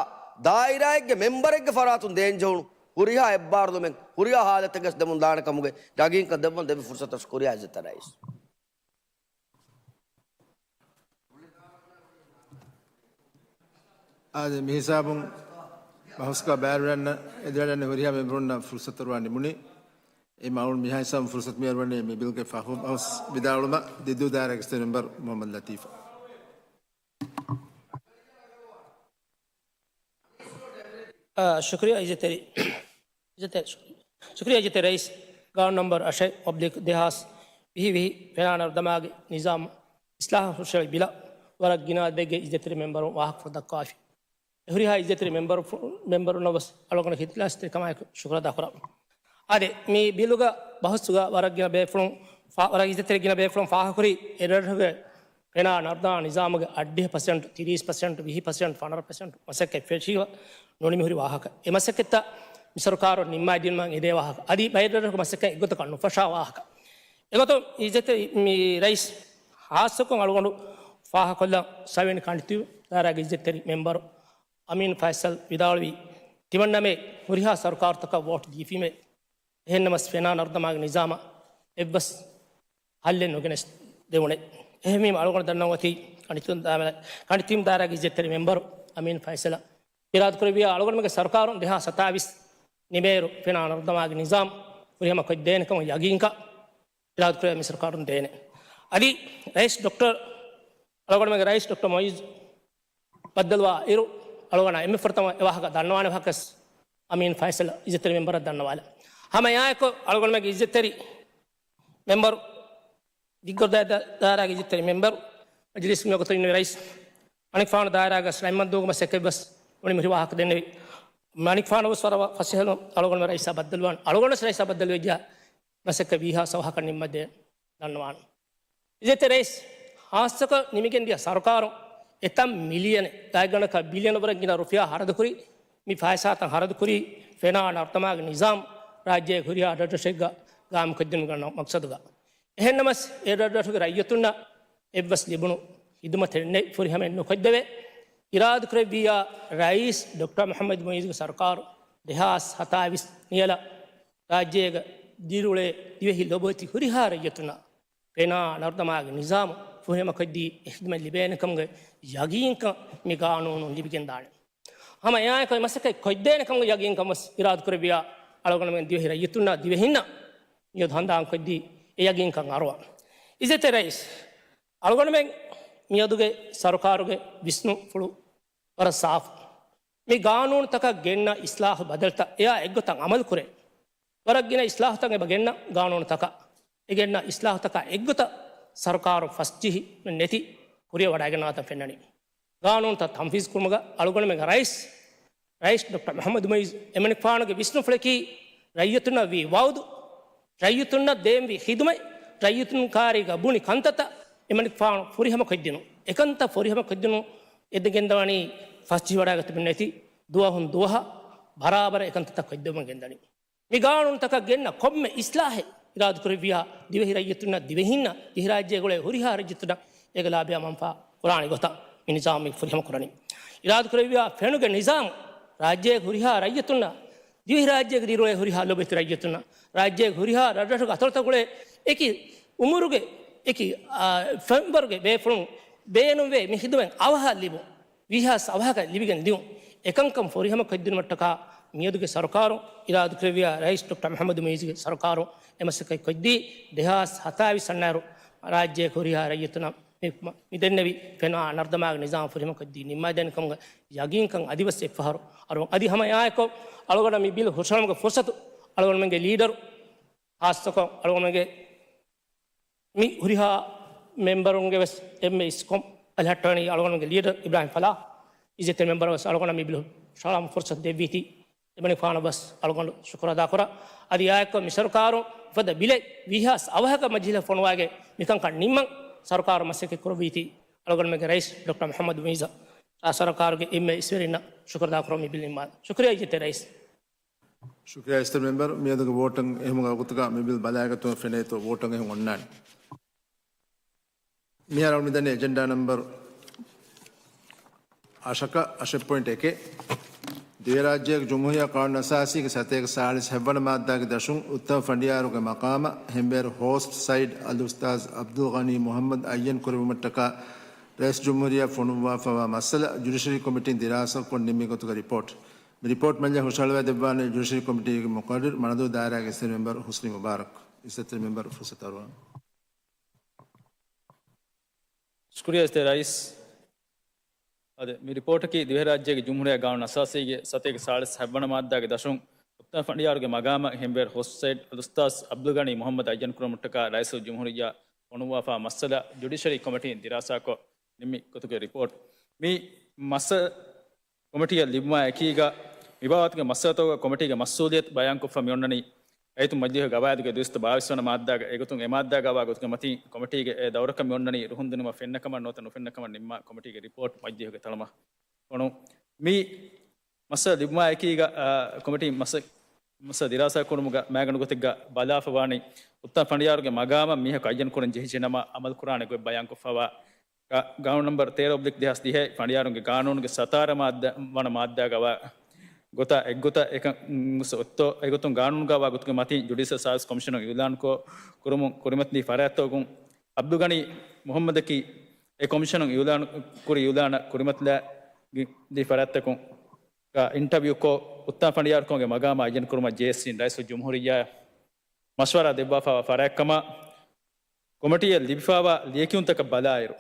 ދާއިރާއެއްގެ މެމްބަރެއްގެ ފަރާތުން ދޭންޖެހުނު ހުރިހާ އެއްބާރުލުމެއް ހުރިހާ ހާލަތެއްގަސް ދެމުން ދާނެ ކަމުގެ ޔަގީންކަން ދެއްވަން ދެއްވި ފުރުސަތަށް ޝުކުރިއްޔާ އިއްޒަތްތެރި ރައީސް. އާދެ، މިހިސާބުން ބަހުސްގަ ބައިވެރިވެރިންނަށް އެދިވަޑަން ހުރިހާ މެމްބަރުންނަށް ފުރުސަތު އަރުވާ ނިމުނީ. އެ މައުޅުން މިހާ ހިސާބުން ފުރުސަތު މި އަރުވަނީ މި ބިލްގެ ފަހު ބަހުސް ވިދާޅުމަށް ދިދޫ ދާއިރާގެ އިއްޒަތްތެރި މެމްބަރު މުޙައްމަދު ލަތީފަށް. އާ، ޝުކުރިއްޔާ އިއްޒަތްތެރި، އިއްޒަތްތެރި، ޝުކުރިއްޔާ އިއްޒަތްތެރި ރައީސް. ގާނޫނު ނަމްބަރު އަށެއް އޮބްލިކް ދެހާސް ވިހި ވިހި ފެނާ ނަރުދަމާގެ ނިޒާމު އިސްލާހު ހުށަހެޅި ބިލަށް ވަރަށް ގިނަ އަދަދެއްގެ އިއްޒަތްތެރި މެމްބަރުން ވާހަކަފުޅު ދައްކަވާފި. އެ ހުރިހާ އިއްޒަތްތެރި މެމްބަރު، މެމްބަރުންނަށް ވެސް އަޅުގަނޑު އިޚްލާޞްތެރިކަމާއެކު ޝުކުރު އަދާކުރަން. އާދެ، މި ބިލުގަ ބަހުސްގަ ވަރަށް ގިނަ ބޭފުޅުން ފާ-، ވަރަށް އިއްޒަތްތެރި ގިނަ ބޭފުޅުން ފާހަގަކުރި އެ ރަށުގެ ފެނާ ނަރުދަމާ ނިޒާމުގެ އަށްޑިހަ ޕަސެންޓް، ތިރީސް ޕަސެންޓް، ވިހި ޕަސެންޓް، ފަނަރަ ޕަސެންޓް މަސައްކަތް ފެށީ ނުނިމި ހުރި ވާހަކަ. އެ މަސައްކަތްތައް މި ސަރުކާރުން ނިންމާދިނުމަށް އެދޭ ވާހަކަ. އަދި ބައެއް ރަށްރަށުގެ މަސައްކަތް އެއްގޮތަކަށް ނުފަށާ ވާހަކަ. އެގޮތުން އިއްޒަތްތެރި މި ރައީސް ހާއްސަކޮށް އަޅުގަނޑު ފާހަގަކޮށްލަން ސަވެން ކަނޑިތި ދާއިރާގެ އިއްޒަތްތެރި މެމްބަރު އަމީން ފައިސަލް ވިދާޅުވީ، ތިމަންނަމޭ ހުރިހާ ސަރުކާރުތަކަށް ވޯޓް ދީފީމޭ. އެހެންނަމަސް ފެނާ ނަރުދަމާގެ ނިޒާމަށް އެއްވެސް ހައްލެއް ނުގެނެސް ދެވުނެ. އެހެންވީމަ އަޅުގަނޑު ދަންނަވަތީ ކަނޑިތިން ދާ-، ކަނޑިތިން ދާއިރާގެ އިއްޒަތްތެރި މެމްބަރު އަމީން ފައިސަލަށް އިރާދަކުރެއްވިޔާ އަޅުގަނޑުމެންގެ ސަރުކާރުން ދެހާސް ސަތާވީސް ނިމޭއިރު ފެނާ ނަރުދަމާގެ ނިޒާމް ފުރިހަމަ ކޮށްދޭނެ ކަމަށް ޔަގީންކަން އިރާދަކުރެއްވިޔާ މި ސަރުކާރުން ދޭނެ. އަދި ރައީސް ޑޮކްޓަރ، އަޅުގަނޑުމެންގެ ރައީސް ޑޮކްޓަރ މުޢިއްޒު ބައްދަލުވާ އިރު، އަޅުގަނޑަށް އެންމެ ފުރަތަމަ އެ ވާހަކަ ދަންނަވާނެ ވާހަކަސް އަމީން ފައިސަލް އިއްޒަތްތެރި މެމްބަރަށް ދަންނަވާލަން. ހަމަ އެއާއެކު އަޅުގަނޑުމެންގެ އިއްޒަތްތެރި މެމްބަރު، ދިއްކޮށްދާ ދާއިރާގެ އިއްޒަތްތެރި މެމްބަރު، މަޖިލީސް މިވަގުތު އިންނަ ރައީސް މަނިކުފާނު ދާއިރާގަސް ރަތްމަދޫގެ މަސައްކަތްވެސް ނުނިމި ހުރި ވާހަކަ ދެންނެވި. މަނިކުފާނުވެސް ވަރަށް ފަސޭހަލުން އަޅުގަނޑު ރައީސާ ބައްދަލުވާން، އަޅުގަނޑުވެސް ރައީސާ ބައްދަލުވެއްޖާ މަސައްކަތް ވީހާ ސަވަހަކަށް ނިންމަދޭން ދަންނަވާން. އިއްޒަތްތެރި ރައީސް، ހާއްސަކޮށް ނިމިގެންދިޔަ ސަރުކާރުން އެތައް މިލިއަނެއް ގާތްގަނޑަކަށް ބިލިއަނަށް ވަރަށް ގިނަ ރުފިޔާ ހަރަދުކުރި، މި ފައިސާތައް ހަރަދުކުރީ ފެނާ ނަރުދަމާގެ ނިޒާމް ރާއްޖޭގެ ހުރިހާ ރަށްރަށެއްގަ ގާއިމްކޮށްދިނުމުގެ މަޤްޞަދުގަ. އެހެންނަމަސް އެ ރަށްރަށުގެ ރައްޔިތުންނަށް އެއްވެސް ލިބުނު ޚިދުމަތެއް ނެތް، ފުރިހަމައެއް ނުކޮށްދެވޭ. އިރާދަކުރެއްވިއްޔާ ރައީސް ޑޮކްޓަރ މުޙައްމަދު މުޢިއްޒުގެ ސަރުކާރު ދެހާސް ހަތާވީސް ނިޔަލަށް ރާއްޖޭގަ ދިރިއުޅޭ ދިވެހި ލޮބުވެތި ހުރިހާ ރައްޔިތުންނަށް ފެނާ ނަރުދަމާގެ ނިޒާމު ފުރިހަމަކޮށްދީ އެ ޚިދުމަތް ލިބޭނެ ކަމުގެ ޔަގީންކަން މި ގާނޫނުން ލިބިގެންދާނެ. ހަމަ އެއާއެކު އެ މަސައްކަތް ކޮށްދޭނެ ކަމުގެ ޔަގީންކަން ވެސް އިރާދަކުރެއްވިޔާ އަޅުގަނޑުމެން ދިވެހި ރައްޔިތުންނާ ދިވެހިންނަށް މިއަދު ހަނދާންކޮށްދީ އެ ޔަގީންކަން އަރުވާ. އިއްޒަތްތެރި ރައީސް، އަޅުގަނޑުމެން މިއަދުގެ ސަރުކާރުގެ ވިސްނުފުޅު ވަރަށް ސާފު. މި ގާނޫނުތަކަށް ގެންނަ އިސްލާހު ބަދަލުތައް އެއާ އެއްގޮތަށް އަމަލުކުރޭ. ވަރަށް ގިނަ އިސްލާހުތައް އެބަ ގެންނަ ގާނޫނުތަކަށް. އެ ގެންނަ އިސްލާހުތަކާ އެއްގޮތަށް ސަރުކާރު ފަސްޖެހި ނެތި ކުރިއަށް ވަޑައިގަންނަވާތަން ފެންނަނީ. ގާނޫނުތައް ތަންފީޒު ކުރުމުގަ އަޅުގަނޑުމެންގެ ރައީސް، ރައީސް ޑޮކްޓަރ މުޙައްމަދު މުޢިއްޒު އެމަނިކުފާނުގެ ވިސްނުފުޅަކީ ރައްޔިތުންނަށް ވީ ވަޢުދު، ރައްޔިތުންނަށް ދޭންވީ ޚިދުމަތް، ރައްޔިތުން ކާރީގަ ބުނި ކަންތައްތައް އެމަނިކުފާނު ފުރިހަމަ ކޮށްދިނުން. އެކަންތައް ފުރިހަމަ ކޮށްދިނުން އެދެގެންދަވަނީ ފަސްޖެހިވަޑައިގަތުމެއް ނެތި ދުވަހުން ދުވަހަށް ބަރާބަރަށް އެކަންތައްތައް ކޮށްދެވުމަށް ގެންދަނީ. މި ގާނޫނުތަކަށް ގެންނަ ކޮންމެ އިސްލާހެއް އިރާދަކުރެއްވިޔާ ދިވެހި ރައްޔިތުންނަށް ދިވެހިންނަށް ދިވެހިރާއްޖޭގަ އުޅޭ ހުރިހާ ރައްޔިތުންނަށް އޭގެ ލާބިޔާ މަންފާ ކުރާނެ ގޮތަށް މި ނިޒާމް މި ފުރިހަމަ ކުރަނީ. އިރާދަކުރެއްވިޔާ ފެނުގެ ނިޒާމް ރާއްޖޭގެ ހުރިހާ ރައްޔިތުންނަށް ދިވެހިރާއްޖޭގަ ދިރިއުޅޭ ހުރިހާ ލޮބުވެތި ރައްޔިތުންނަށް، ރާއްޖޭގެ ހުރިހާ ރަށްރަށުގެ އަތޮޅުތަކުގަ އުޅޭ އެކި އުމުރުގެ އެކި، އާ، ފެންވަރުގެ ބޭފުޅުން ބޭނުންވޭ މި ޚިދުމަތް އަވަހަށް ލިބުން، ވީހާސް އަވަހަކަށް ލިބިގެން ދިޔުން. އެކަންކަން ފުރިހަމަ ކޮށްދިނުމަށްޓަކާ މިއަދުގެ ސަރުކާރު އިރާދަކުރެއްވިޔާ ރައީސް ޑޮކްޓަރ މުޙައްމަދު މުޢިއްޒުގެ ސަރުކާރު އެ މަސައްކަތް ކޮށްދީ ދެހާސް ހަތާވީސް އަންނައިރު ރާއްޖޭގެ ހުރިހާ ރައްޔިތުންނަށް މި، މި ދެންނެވި ފެނާ ނަރުދަމާގެ ނިޒާމް ފުރިހަމަ ކޮށްދީ ނިންމާދޭނެ ކަމުގެ ޔަގީންކަން އަދިވެސް އެއްފަހަރު އަރުވަން. އަދި ހަމަ އެއާއެކު އަޅުގަނޑަށް މި ބިލް ހުށަހަޅުމުގެ ފުރުސަތު އަޅުގަނޑުމެންގެ ލީޑަރު ހާއްސަކޮށް އަޅުގަނޑުމެންގެ މި ހުރިހާ މެމްބަރުންގެ ވެސް އެންމެ އިސްކޮށް އަލިހައްޓަވަނީ އަޅުގަނޑުގެ ލީޑަރު އިބްރާހިމް ފަލާހް. އިއްޒަތްތެރި މެމްބަރަށް ވެސް އަޅުގަނޑަށް މި ބިލު ހުށަހަޅަމުގެ ފުރުސަތު ދެއްވީތީ ދެމަނިކުފާނަށް ވެސް އަޅުގަނޑު ޝުކުރު އަދާކުރާ. އަދި އާއެކު މި ސަރުކާރުން އުފައްދަ ބިލެއް ވީހާސް އަވަހަކަށް މަޖިލީހަށް ފޮނުވާގެން މިކަންކަން ނިންމަން ސަރުކާރު މަސައްކަތް ކުރެއްވީތީ އަޅުގަނޑުމެންގެ ރައީސް ޑޮކްޓަރ މުޙައްމަދު މުޢިއްޒަށް އާ ސަރުކާރުގެ އެންމެ އިސްވެރިންނަށް ޝުކުރު އަދާކުރަމުން މި ބިލް ނިންމާލަން. ޝުކުރިއްޔާ އިއްޒަތްތެރި ރައީސް. ޝުކުރިއްޔާ އިއްޒަތްތެރި މެމްބަރު. މިއަދުގެ ވޯޓަށް އެހުމުގެ ވަގުތުގަ މި ބިލް ބަލާގަތުމަށް ފެނޭތޯ ވޯޓަށް އެހުން އޮންނާނެ. މިހާރު މިދަނީ އެޖެންޑާ ނަމްބަރު އަށަކަށް އަށެއް ޕޮއިންޓް އެކެއް. ދިވެހިރާއްޖޭގެ ޖުމްހޫރިއްޔާ ޤާނޫނު އަސާސީގެ ސަތޭކަ ސާޅީސް ހަތްވަނަ މާއްދާގެ ދަށުން އުއްތަމަ ފަނޑިޔާރުގެ މަޤާމަށް ހެންވޭރު ހޯސްޓް ސައިޑް އަލްއުސްތާޛް ޢަބްދުލްޣަނީ މުޙައްމަދު އައްޔަން ކުރެއްވުމަށްޓަކާ ރައީސް ޖުމްހޫރިއްޔާ ފޮނުއްވާފައިވާ މައްސަލަ ޖުޑިޝަރީ ކޮމިޓީން ދިރާސާކޮށް ނިންމި ގޮތުގެ ރިޕޯޓް. މި ރިޕޯޓް މަޖިލީހަށް ހުށަހަޅުވައިދެއްވާނީ ޖުޑިޝަރީ ކޮމިޓީގެ މުޤައްރަރު މަނަދޫ ދާއިރާގެ އިއްޒަތްތެރި މެމްބަރު ހުސްނީ މުބާރަކް. އިއްޒަތްތެރި މެމްބަރު ފުރުޞަތު އަރުވާން. ޝުކުރިއްޔާ އިއްޒަތްތެރި ރައީސް. އާދެ، މި ރިޕޯޓަކީ ދިވެހިރާއްޖޭގެ ޖުމްހޫރިއްޔާ ޤާނޫނު އަސާސީގެ ސަތޭކަ ސާޅީސް ހަތްވަނަ މާއްދާގެ ދަށުން އުއްތަމަ ފަނޑިޔާރުގެ މަޤާމަށް ހެންވޭރު ހޯސްޓް ސައިޑް އަލްއުސްތާޛް ޢަބްދުލްޣަނީ މުޙައްމަދު އައްޔަން ކުރުމަށްޓަކާ ރައީސުލްޖުމްހޫރިއްޔާ ފޮނުއްވާފާ މައްސަލަ ޖުޑިޝަރީ ކޮމިޓީން ދިރާސާކޮށް ނިންމި ގޮތުގެ ރިޕޯޓް. މި މައްސަ ކޮމިޓީއަށް ލިބުމާ އެކީގަ، މިބާވަތުގެ މައްސަލަތަކުގަ ކޮމިޓީގެ މަސްއޫލިއްޔަތު ބަޔާންކޮށްފަ މިއޮންނަނީ، ރައްޔިތު މަޖިލީހުގެ ގަވާއިދުގެ ދުއިސައްތަ ބާވީސް ވަނަ މާއްދާގަ އެގޮތުން އެ މާއްދާގައިވާ ގޮތުގެ މަތީން ކޮމިޓީގެ އެ ދައުރަކަށް މިއޮންނަނީ ރުހުންދިނުމަށް ފެންނަ ކަމަށް ނުވަތަ ނުފެންނަ ކަމަށް ނިންމާ ކޮމިޓީގެ ރިޕޯޓް މަޖިލީހުގެ ތަޅުމަށް ފޮނު. މި މައްސަލަ ލިބުމާ އެކީގަ، އާ، ކޮމިޓީ މައްސަ-، މައްސަލަ ދިރާސާ ކުރުމުގަ މައިގަނޑު ގޮތެއްގަ ބަލާފަ ވާނީ، އުއްތަމަ ފަނޑިޔާރުގެ މަގާމަށް މީހަކު އައްޔަން ކުރަން ޖެހިއްޖެ ނަމަ އަމަލު ކުރާނެ ގޮތް ބަޔާންކޮށްފަވާ ގާ-، ގާނޫނު ނަމްބަރު ތޭރަ އޮބްލިކް ދެހާސް ދިހައެއް ފަނޑިޔާރުންގެ ގާނޫނުގެ ސަތާރަ މާއްދާ ވަނަ މާއްދާގަ ވާ ގޮތާ އެއްގޮތަށް އެކަން އޮތްތޯ، އެގޮތުން ގާނޫނުގަ ވާ ގޮތުގެ މަތިން ޖުޑިޝަލް ސާވިސް ކޮމިޝަނުން އިއުލާންކޮށް ކުރުމުން ކުރިމަތިލީ ފަރާތްތަކުން އަބްދުލްޣަނީ މުޙައްމަދަކީ އެ ކޮމިޝަނުން އިއުލާން ކުރި އިއުލާނަށް ކުރިމަތިލާ ދި ފަރާތްތަކުން އިންޓަވިއުކޮށް އުއްތަމަ ފަނޑިޔާރުކަމުގެ މަގާމަށް އައްޔަން ކުރުމަށް ޖޭއެސްސީން ރައީސުލްޖުމްހޫރިއްޔާ މަޝްވަރާ ދެއްވާފައިވާ ފަރާތްކަމަށް ކޮމިޓީއަށް ލިބިފައިވާ ލިޔެކިޔުންތަކަށް ބަލާއިރު،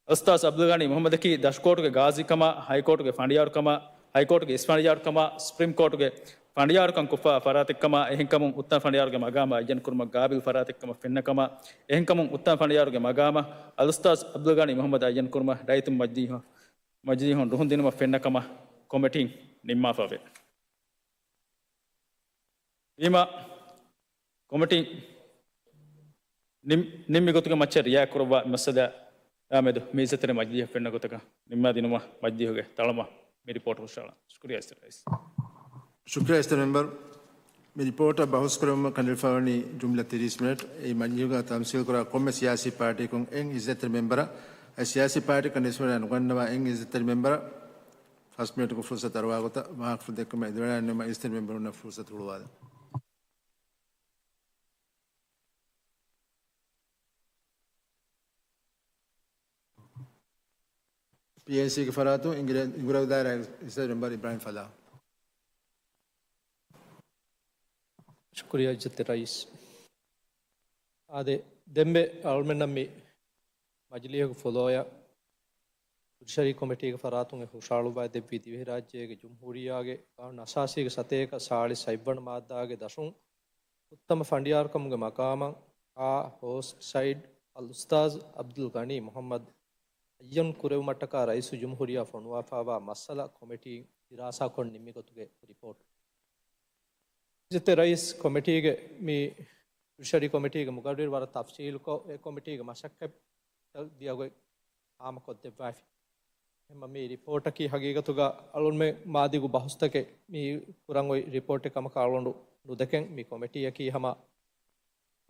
އަލްއުސްތާޛް އަބްދުލްޣަނީ މުޙައްމަދަކީ ދަށުކޯޓުގެ ގާޒީކަމާ، ހައިކޯޓުގެ ފަނޑިޔާރުކަމާ، ހައިކޯޓުގެ އިސްފަނޑިޔާރުކަމާ، ސުޕްރީމް ކޯޓުގެ ފަނޑިޔާރުކަން ކޮށްފައިވާ ފަރާތެއްކަމާ އެހެންކަމުން އުއްތަމަ ފަނޑިޔާރުގެ މަގާމަށް އައްޔަން ކުރުމަށް ގާބިލް ފަރާތެއްކަމަށް ފެންނަ ކަމަށް އެހެންކަމުން އުއްތަމަ ފަނޑިޔާރުގެ މަގާމަށް އަލްއުސްތާޛް އަބްދުލްޣަނީ މުޙައްމަދު އައްޔަން ކުރުމަށް ރައްޔިތުން މަޖިލީހުން މަޖިލީހުން ރުހުންދިނުމަށް ފެންނަ ކަމަށް ކޮމިޓީން ނިންމާފަވޭ. ވީމާ، ކޮމިޓީން ނިން-، ނިންމި ގޮތުގެ މައްޗަށް ރިއާ ކުރައްވާ މައްސަލައާ މެދު މި އިއްޒަތްތެރި މަޖިލީހަށް ފެންނަ ގޮތަކަށް ނިންމާދިނުމަށް މަޖިލީހުގެ ތަޅުމަށް މި ރިޕޯޓް ހުށަހަޅަން. ޝުކުރިއްޔާ އިއްޒަތްތެރި ރައީސް. ޝުކުރިއްޔާ އިއްޒަތްތެރި މެމްބަރު. މި ރިޕޯޓަށް ބަހުސް ކުރެވުމަށް ކަނޑައެޅިފައިވަނީ ޖުމްލަ ތިރީސް މިނެޓް. އެއީ މަޖިލީހުގަ ތަމްސީލް ކުރާ ކޮންމެ ސިޔާސީ ޕާޓީއަކުން އެއް އިއްޒަތްތެރި މެމްބަރަށް އެ ސިޔާސީ ޕާޓީ ކަނޑައެޅިފައިވަނީ ނުގަންނަވާ އެއް އިއްޒަތްތެރި މެމްބަރަށް ފަސް މިނެޓުގެ ފުރުސަތު އަރުވާ ގޮތަށް ވާހަކަ ދެއްކުމަށް އެދިވަޑައިގަންނަވަން އިއްޒަތްތެރި މެމްބަރުންނަށް ފުރުސަތު ހުޅުވާލަން. ޕީއެންސީގެ ފަރާތުން އިނގިރޭ-، އިނގުރޭ ދާއިރާގެ އިއްޒަތްތެރި މެމްބަރ އިބްރާހިމް ފަލާހް. ޝުކުރިއްޔާ އިއްޒަތްތެރި ރައީސް. އާދެ، ދެންމެ އަޅުމެންނަށް މި މަޖިލީހުގެ ފްލޯއަށް ޖުޑިޝަރީ ކޮމިޓީގެ ފަރާތުން އެ ހުށަހަޅުއްވައި ދެއްވީ ދިވެހިރާއްޖޭގެ ޖުމްހޫރިއްޔާގެ ގާނޫނު އަސާސީގެ ސަތޭކަ ސާޅީސް ހަތްވަނަ މާއްދާގެ ދަށުން އުއްތަމަ ފަނޑިޔާރުކަމުގެ މަގާމަށް އާ ހޯސްޓް ސައިޑް އަލްއުސްތާޛް އަބްދުލް ޣަނީ މުޙައްމަދު އައްޔަން ކުރެވުމަށްޓަކާ ރައީސުލްޖުމްހޫރިއްޔާ ފޮނުވާފައިވާ މައްސަލަ ކޮމިޓީން ދިރާސާކޮށް ނިންމި ގޮތުގެ ރިޕޯޓް. އިއްޒަތްތެރި ރައީސް، ކޮމިޓީގެ މި ޖުޑިޝަރީ ކޮމިޓީގެ މުގައްރިރު ވަރަށް ތަފްސީލުކޮށް، އެ ކޮމިޓީގެ މަސައްކަތް ދިޔަ ގޮތް ހާމަކޮށްދެއްވައިފި. އެހެންމަ މި ރިޕޯޓަކީ ހަގީގަތުގަ އަޅުންމެ މާދީގު ބަހުސްތަކެއް މި ކުރަން އޮތް ރިޕޯޓެއް ކަމަކަށް އަޅުގަނޑު ނުދެކެން. މި ކޮމިޓީއަކީ ހަމަ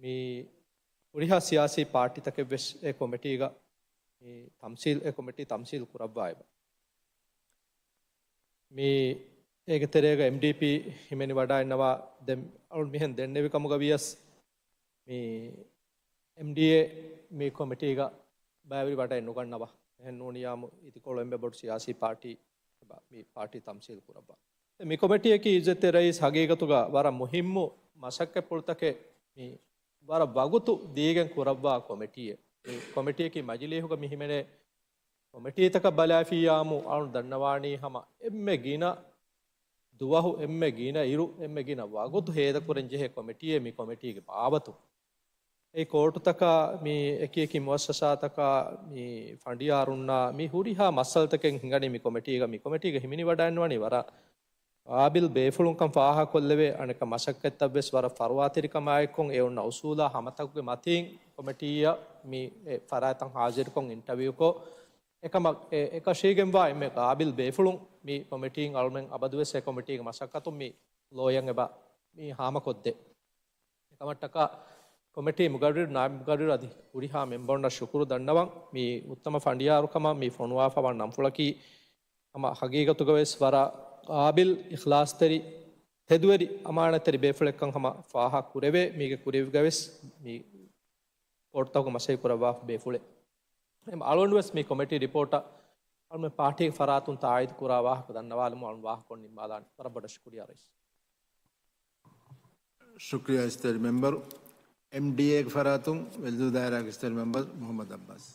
މި ހުރިހާ ސިޔާސީ ޕާޓީތަކެއްވެސް އެ ކޮމިޓީގަ މި ތަމްސީލް، އެ ކޮމިޓީ ތަމްސީލް ކުރައްވާ އެބަ. މި އޭގެ ތެރޭގަ އެމްޑީޕީ ހިމެނިވަޑައިންނަވާ ދެން އަޅުން މިހެން ދެންނެވި ކަމުގަ ވިޔަސް، މި އެމްޑީއޭ މި ކޮމިޓީގަ ބައިވެރިވަޑައެއް ނުގަންނަވާ. އެހެން ނޫނިޔާމު އިދިކޮޅު އެންމެ ބޮޑު ސިޔާސީ ޕާޓީ އެބަ މި ޕާޓީ ތަމްސީލް ކުރައްވާ. މި ކޮމިޓީއަކީ އިއްޒަތްތެރި ރައީސް ހަގީގަތުގަ ވަރަށް މުހިއްމު މަސައްކަތްޕުޅުތަކެއް މި ވަރަށް ވަގުތު ދީގެން ކުރައްވާ ކޮމިޓީއެއް. މި ކޮމިޓީއަކީ މަޖިލީހުގަ މި ހިމެނޭ ކޮމިޓީތަކަށް ބަލާފިއްޔާމު އަޅުން ދަންނަވާނީ ހަމަ އެންމެ ގިނަ ދުވަހު، އެންމެ ގިނަ އިރު، އެންމެ ގިނަ ވަގުތު ހޭދަކުރަން ޖެހޭ ކޮމިޓީއެއް މި ކޮމިޓީގެ ބާވަތު. އެ ކޯޓުތަކާ، މި އެކި އެކި މުއައްސަސާތަކާ، މި ފަނޑިޔާރުންނާ، މި ހުރިހާ މައްސަލަތަކެއް ހިނގަނީ މި ކޮމިޓީގަ. މި ކޮމިޓީގަ ހިމެނިވަޑައިންވަނީ ވަރަށް ގާބިލް ބޭފުޅުންކަން ފާހަގަކޮށްލެވޭ އަނެކަ މަސައްކަތްތައްވެސް ވަރަށް ފަރުވާތެރިކަމާއެކު އެ އޮންނަ އުސޫލާ ހަމަތަކުގެ މަތީން ކޮމިޓީއަށް މި އެ ފަރާތަށް ހާޒިރުކޮށް އިންޓަވިއުކޮށް، އެކަމަށް އެ އެކަށީގެންވާ އެންމެ ގާބިލް ބޭފުޅުން މި ކޮމިޓީން އަޅުމެން އަބަދުވެސް އެ ކޮމިޓީގެ މަސައްކަތުން މި ލޯޔަށް އެބަ މި ހާމަކޮށްދޭ. އެކަމަށްޓަކާ ކޮމިޓީ މުގައްރިރު، ނާއިބް މުގައްރިރު އަދި ހުރިހާ މެމްބަރުންނަށް ޝުކުރު ދަންނަވަން. މި އުއްތަމަ ފަނޑިޔާރުކަމަށް މި ފޮނުވާފަވާ ނަންފުޅަކީ ހަމަ ހަގީގަތުގަވެސް ވަރަށް ގާބިލް، އިޚްލާޞްތެރި، ތެދުވެރި، އަމާނަތްތެރި ބޭފުޅެއްކަން ހަމަ ފާހަގަ ކުރެވޭ. މީގެ ކުރިއަށްވިގަވެސް މި ކޯޓުތަކުގަ މަސައްކަތް ކުރައްވާފަ ބޭފުޅެއް. އެހެން އަޅުގަނޑުވެސް މި ކޮމިޓީ ރިޕޯޓަށް އަޅުމެން ޕާޓީގެ ފަރާތުން ތާއީދު ކުރާ ވާހަކަ ދަންނަވާލަމުން އަޅުން ވާހަކަ ނިންމާލާނެ. ވަރަށް ބޮޑަށް ޝުކުރިޔާ ރައީސް. ޝުކުރިޔާ އިއްޒަތްތެރި މެމްބަރު. އެމްޑީއޭގެ ފަރާތުން ވެލުދޫ ދާއިރާގެ އިއްޒަތްތެރި މެމްބަރު މުޙައްމަދު ޢައްބާސް.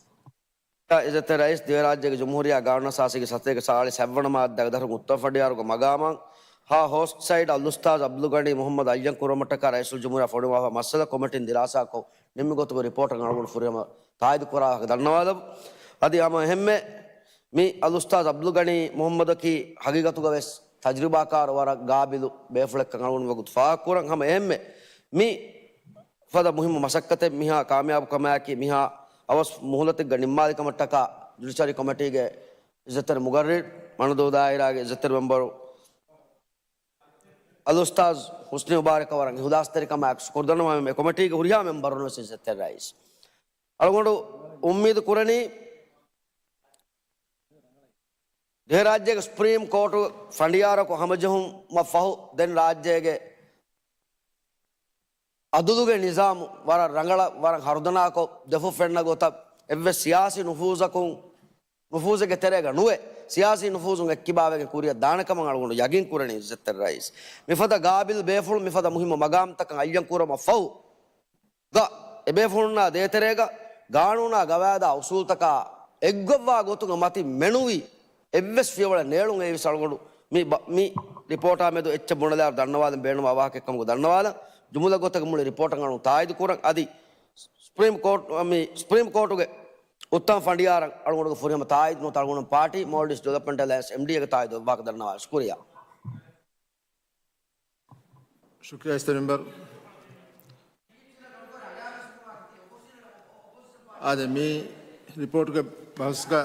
އިއްޒަތްތެރި ރައީސް، ދިވެހިރާއްޖޭގެ ޖުމްހޫރިއްޔާ ގާނޫނުއަސާސީގެ ސަތޭކަ ސާޅީސް ހަތްވަނަ މާއްދާގެ ދަށުން އުއްތަމަ ފަނޑިޔާރުގެ މަގާމަށް ހާ ހޯސްޓް ސައިޑް އަލްއުސްތާޛު ޢަބްދުލްޣަނީ މުޙައްމަދު އައްޔަން ކުރުމަށްޓަކާ ރައީސުލްޖުމްހޫރިއްޔާ ފޮނުވާފަ މައްސަލަ ކޮމިޓީން ދިރާސާކޮށް ނިންމި ގޮތުގެ ރިޕޯޓަށް އަޅުގަނޑު ފުރިހަމަ ތާއީދު ކުރާ ވާހަކަ ދަންނަވާލަމު. އަދި ހަމަ އެހެންމެ މި އަލްއުސްތާޛު ޢަބްދުލްޣަނީ މުޙައްމަދަކީ ހަގީގަތުގަ ވެސް ތަޖްރިބާކާރު ވަރަށް ގާބިލު ބޭފުޅެއްކަން އަޅުގަނޑު ވަގުތު ފާހަގަކުރަން. ހަމަ އެހެންމެ މި ފަދަ މުހިއްމު މަސައްކަތެއް މިހާ ކާމިޔާބުކަމާއެކީ މިހާ އަވަސް މުހުލަތެއްގަ ނިންމާލިކަމަށްޓަކާ ޖުޑިޝަރީ ކޮމިޓީގެ އިއްޒަތްތެރި މުގައްރިރު، މަނަދޫ ދާއިރާގެ އިއްޒަތްތެރި މެމްބަރު އަލްއުސްތާޛު ޙުސްނީ މުބާރަކަށް ވަރަށް އިޚްލާޞްތެރިކަމާއެކު ޝުކުރު ދަންނަވަން އެ ކޮމިޓީގެ ހުރިހާ މެމްބަރުން ވެސް އިއްޒަތްތެރި ރައީސް. އަޅުގަނޑު އުއްމީދު ކުރަނީ، ދިވެހިރާއްޖޭގެ ސުޕްރީމް ކޯޓު ފަނޑިޔާރަކު ހަމަޖެހުމަށް ފަހު ދެން ރާއްޖޭގެ އަދުލުގެ ނިޒާމު ވަރަށް ރަނގަޅަށް، ވަރަށް ހަރުދަނާކޮށް، ދެފުށް ފެންނަ ގޮތަށް އެއްވެސް ސިޔާސީ ނުފޫޒަކުން، ނުފޫޒެއްގެ ތެރޭގަ ނުވެ، ސިޔާސީ ނުފޫޒުން އެއްކިބާވެގެން ކުރިއަށް ދާނެ ކަމަށް އަޅުގަނޑު ޔަގީން ކުރަނީ އިއްޒަތްތެރި ރައީސް. މިފަދަ ގާބިލް ބޭފުޅުން މިފަދަ މުހިއްމު މަގާމްތަކަށް އައްޔަން ކުރުމަށް ފަހު، ގަ އެބޭފުޅުންނާ ދޭތެރޭގަ ގާނޫނާ ގަވާއިދާ އުސޫލްތަކާ އެއްގޮތްވާ ގޮތުގަ މަތި މެނުވީ އެއްވެސް ފިޔަވަޅެއް ނޭޅުން އެއީވެސް އަޅުގަނޑު މި ބަ-، މި ރިޕޯޓާ މެދު އެއްޗެއް ބުނެލާ ދަންނަވާލަން ބޭނުންވާ ވާހަކައެއްކަމުގަ ދަންނަވާލަން. ޖުމުލަ ގޮތަކަށް މުޅި ރިޕޯޓަށް އަޅުން ތާއީދު ކުރަން. އަދި ސުޕްރީމް ކޯޓް، މި ސުޕްރީމް ކޯޓުގެ އުއްތަމަ ފަނޑިޔާރަށް އަޅުގަނޑުގެ ފުރިހަމަ ތާއީދު ނުވަތަ އަޅުގަނޑު ޕާޓީ މޯލްޑިވްސް ޑިވެލޮޕްމަންޓް އެލައިންސް، އެމްޑީއޭގެ ތާއީދު ވާހަކަ ދަންނަވާ. ޝުކުރިޔާ. ޝުކުރިޔާ އިއްޒަތްތެރި މެމްބަރު. އާދެ، މި ރިޕޯޓުގެ ބަހުސްގަ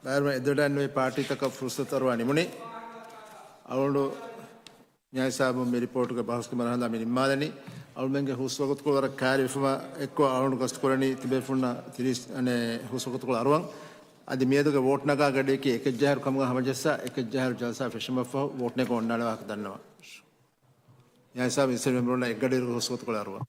ބައިވެރިވުމަށް އެދިވަޑައިގެންނެވި ޕާޓީތަކަށް ފުރުސަތު އަރުވާ ނިމުނީ. އަޅުގަނޑު މިހާ ހިސާބުން މި ރިޕޯޓުގެ ބަހުސްގެ މަރުހަލާ މި ނިންމާލަނީ. އަޅުމެންގެ ހުސް ވަގުތުކޮޅު ވަރަށް ކައިރިވެފަވާ އެއްކޮށް އަޅުގަނޑު ގަސްތުކުރަނީ ތިބޭފުޅުންނަށް ތިރީސް އަނެއް ހުސް ވަގުތުކޮޅު އަރުވަން. އަދި މިއަދުގެ ވޯޓް ނަގާ ގަޑިއަކީ އެކެއް ޖަހާއިރު ކަމުގަ ހަމަޖައްސާ، އެކެއް ޖަހާއިރު ޖަލްސާ ފެށުމަށްފަހު ވޯޓް ނެގުން އޮންނާނެ ވާހަކަ ދަންނަވަން. މިހާ ހިސާބުން އިއްޒަތްތެރި މެމްބަރުންނަށް އެއްގަޑިއިރުގެ ހުސް ވަގުތުކޮޅު އަރުވަން.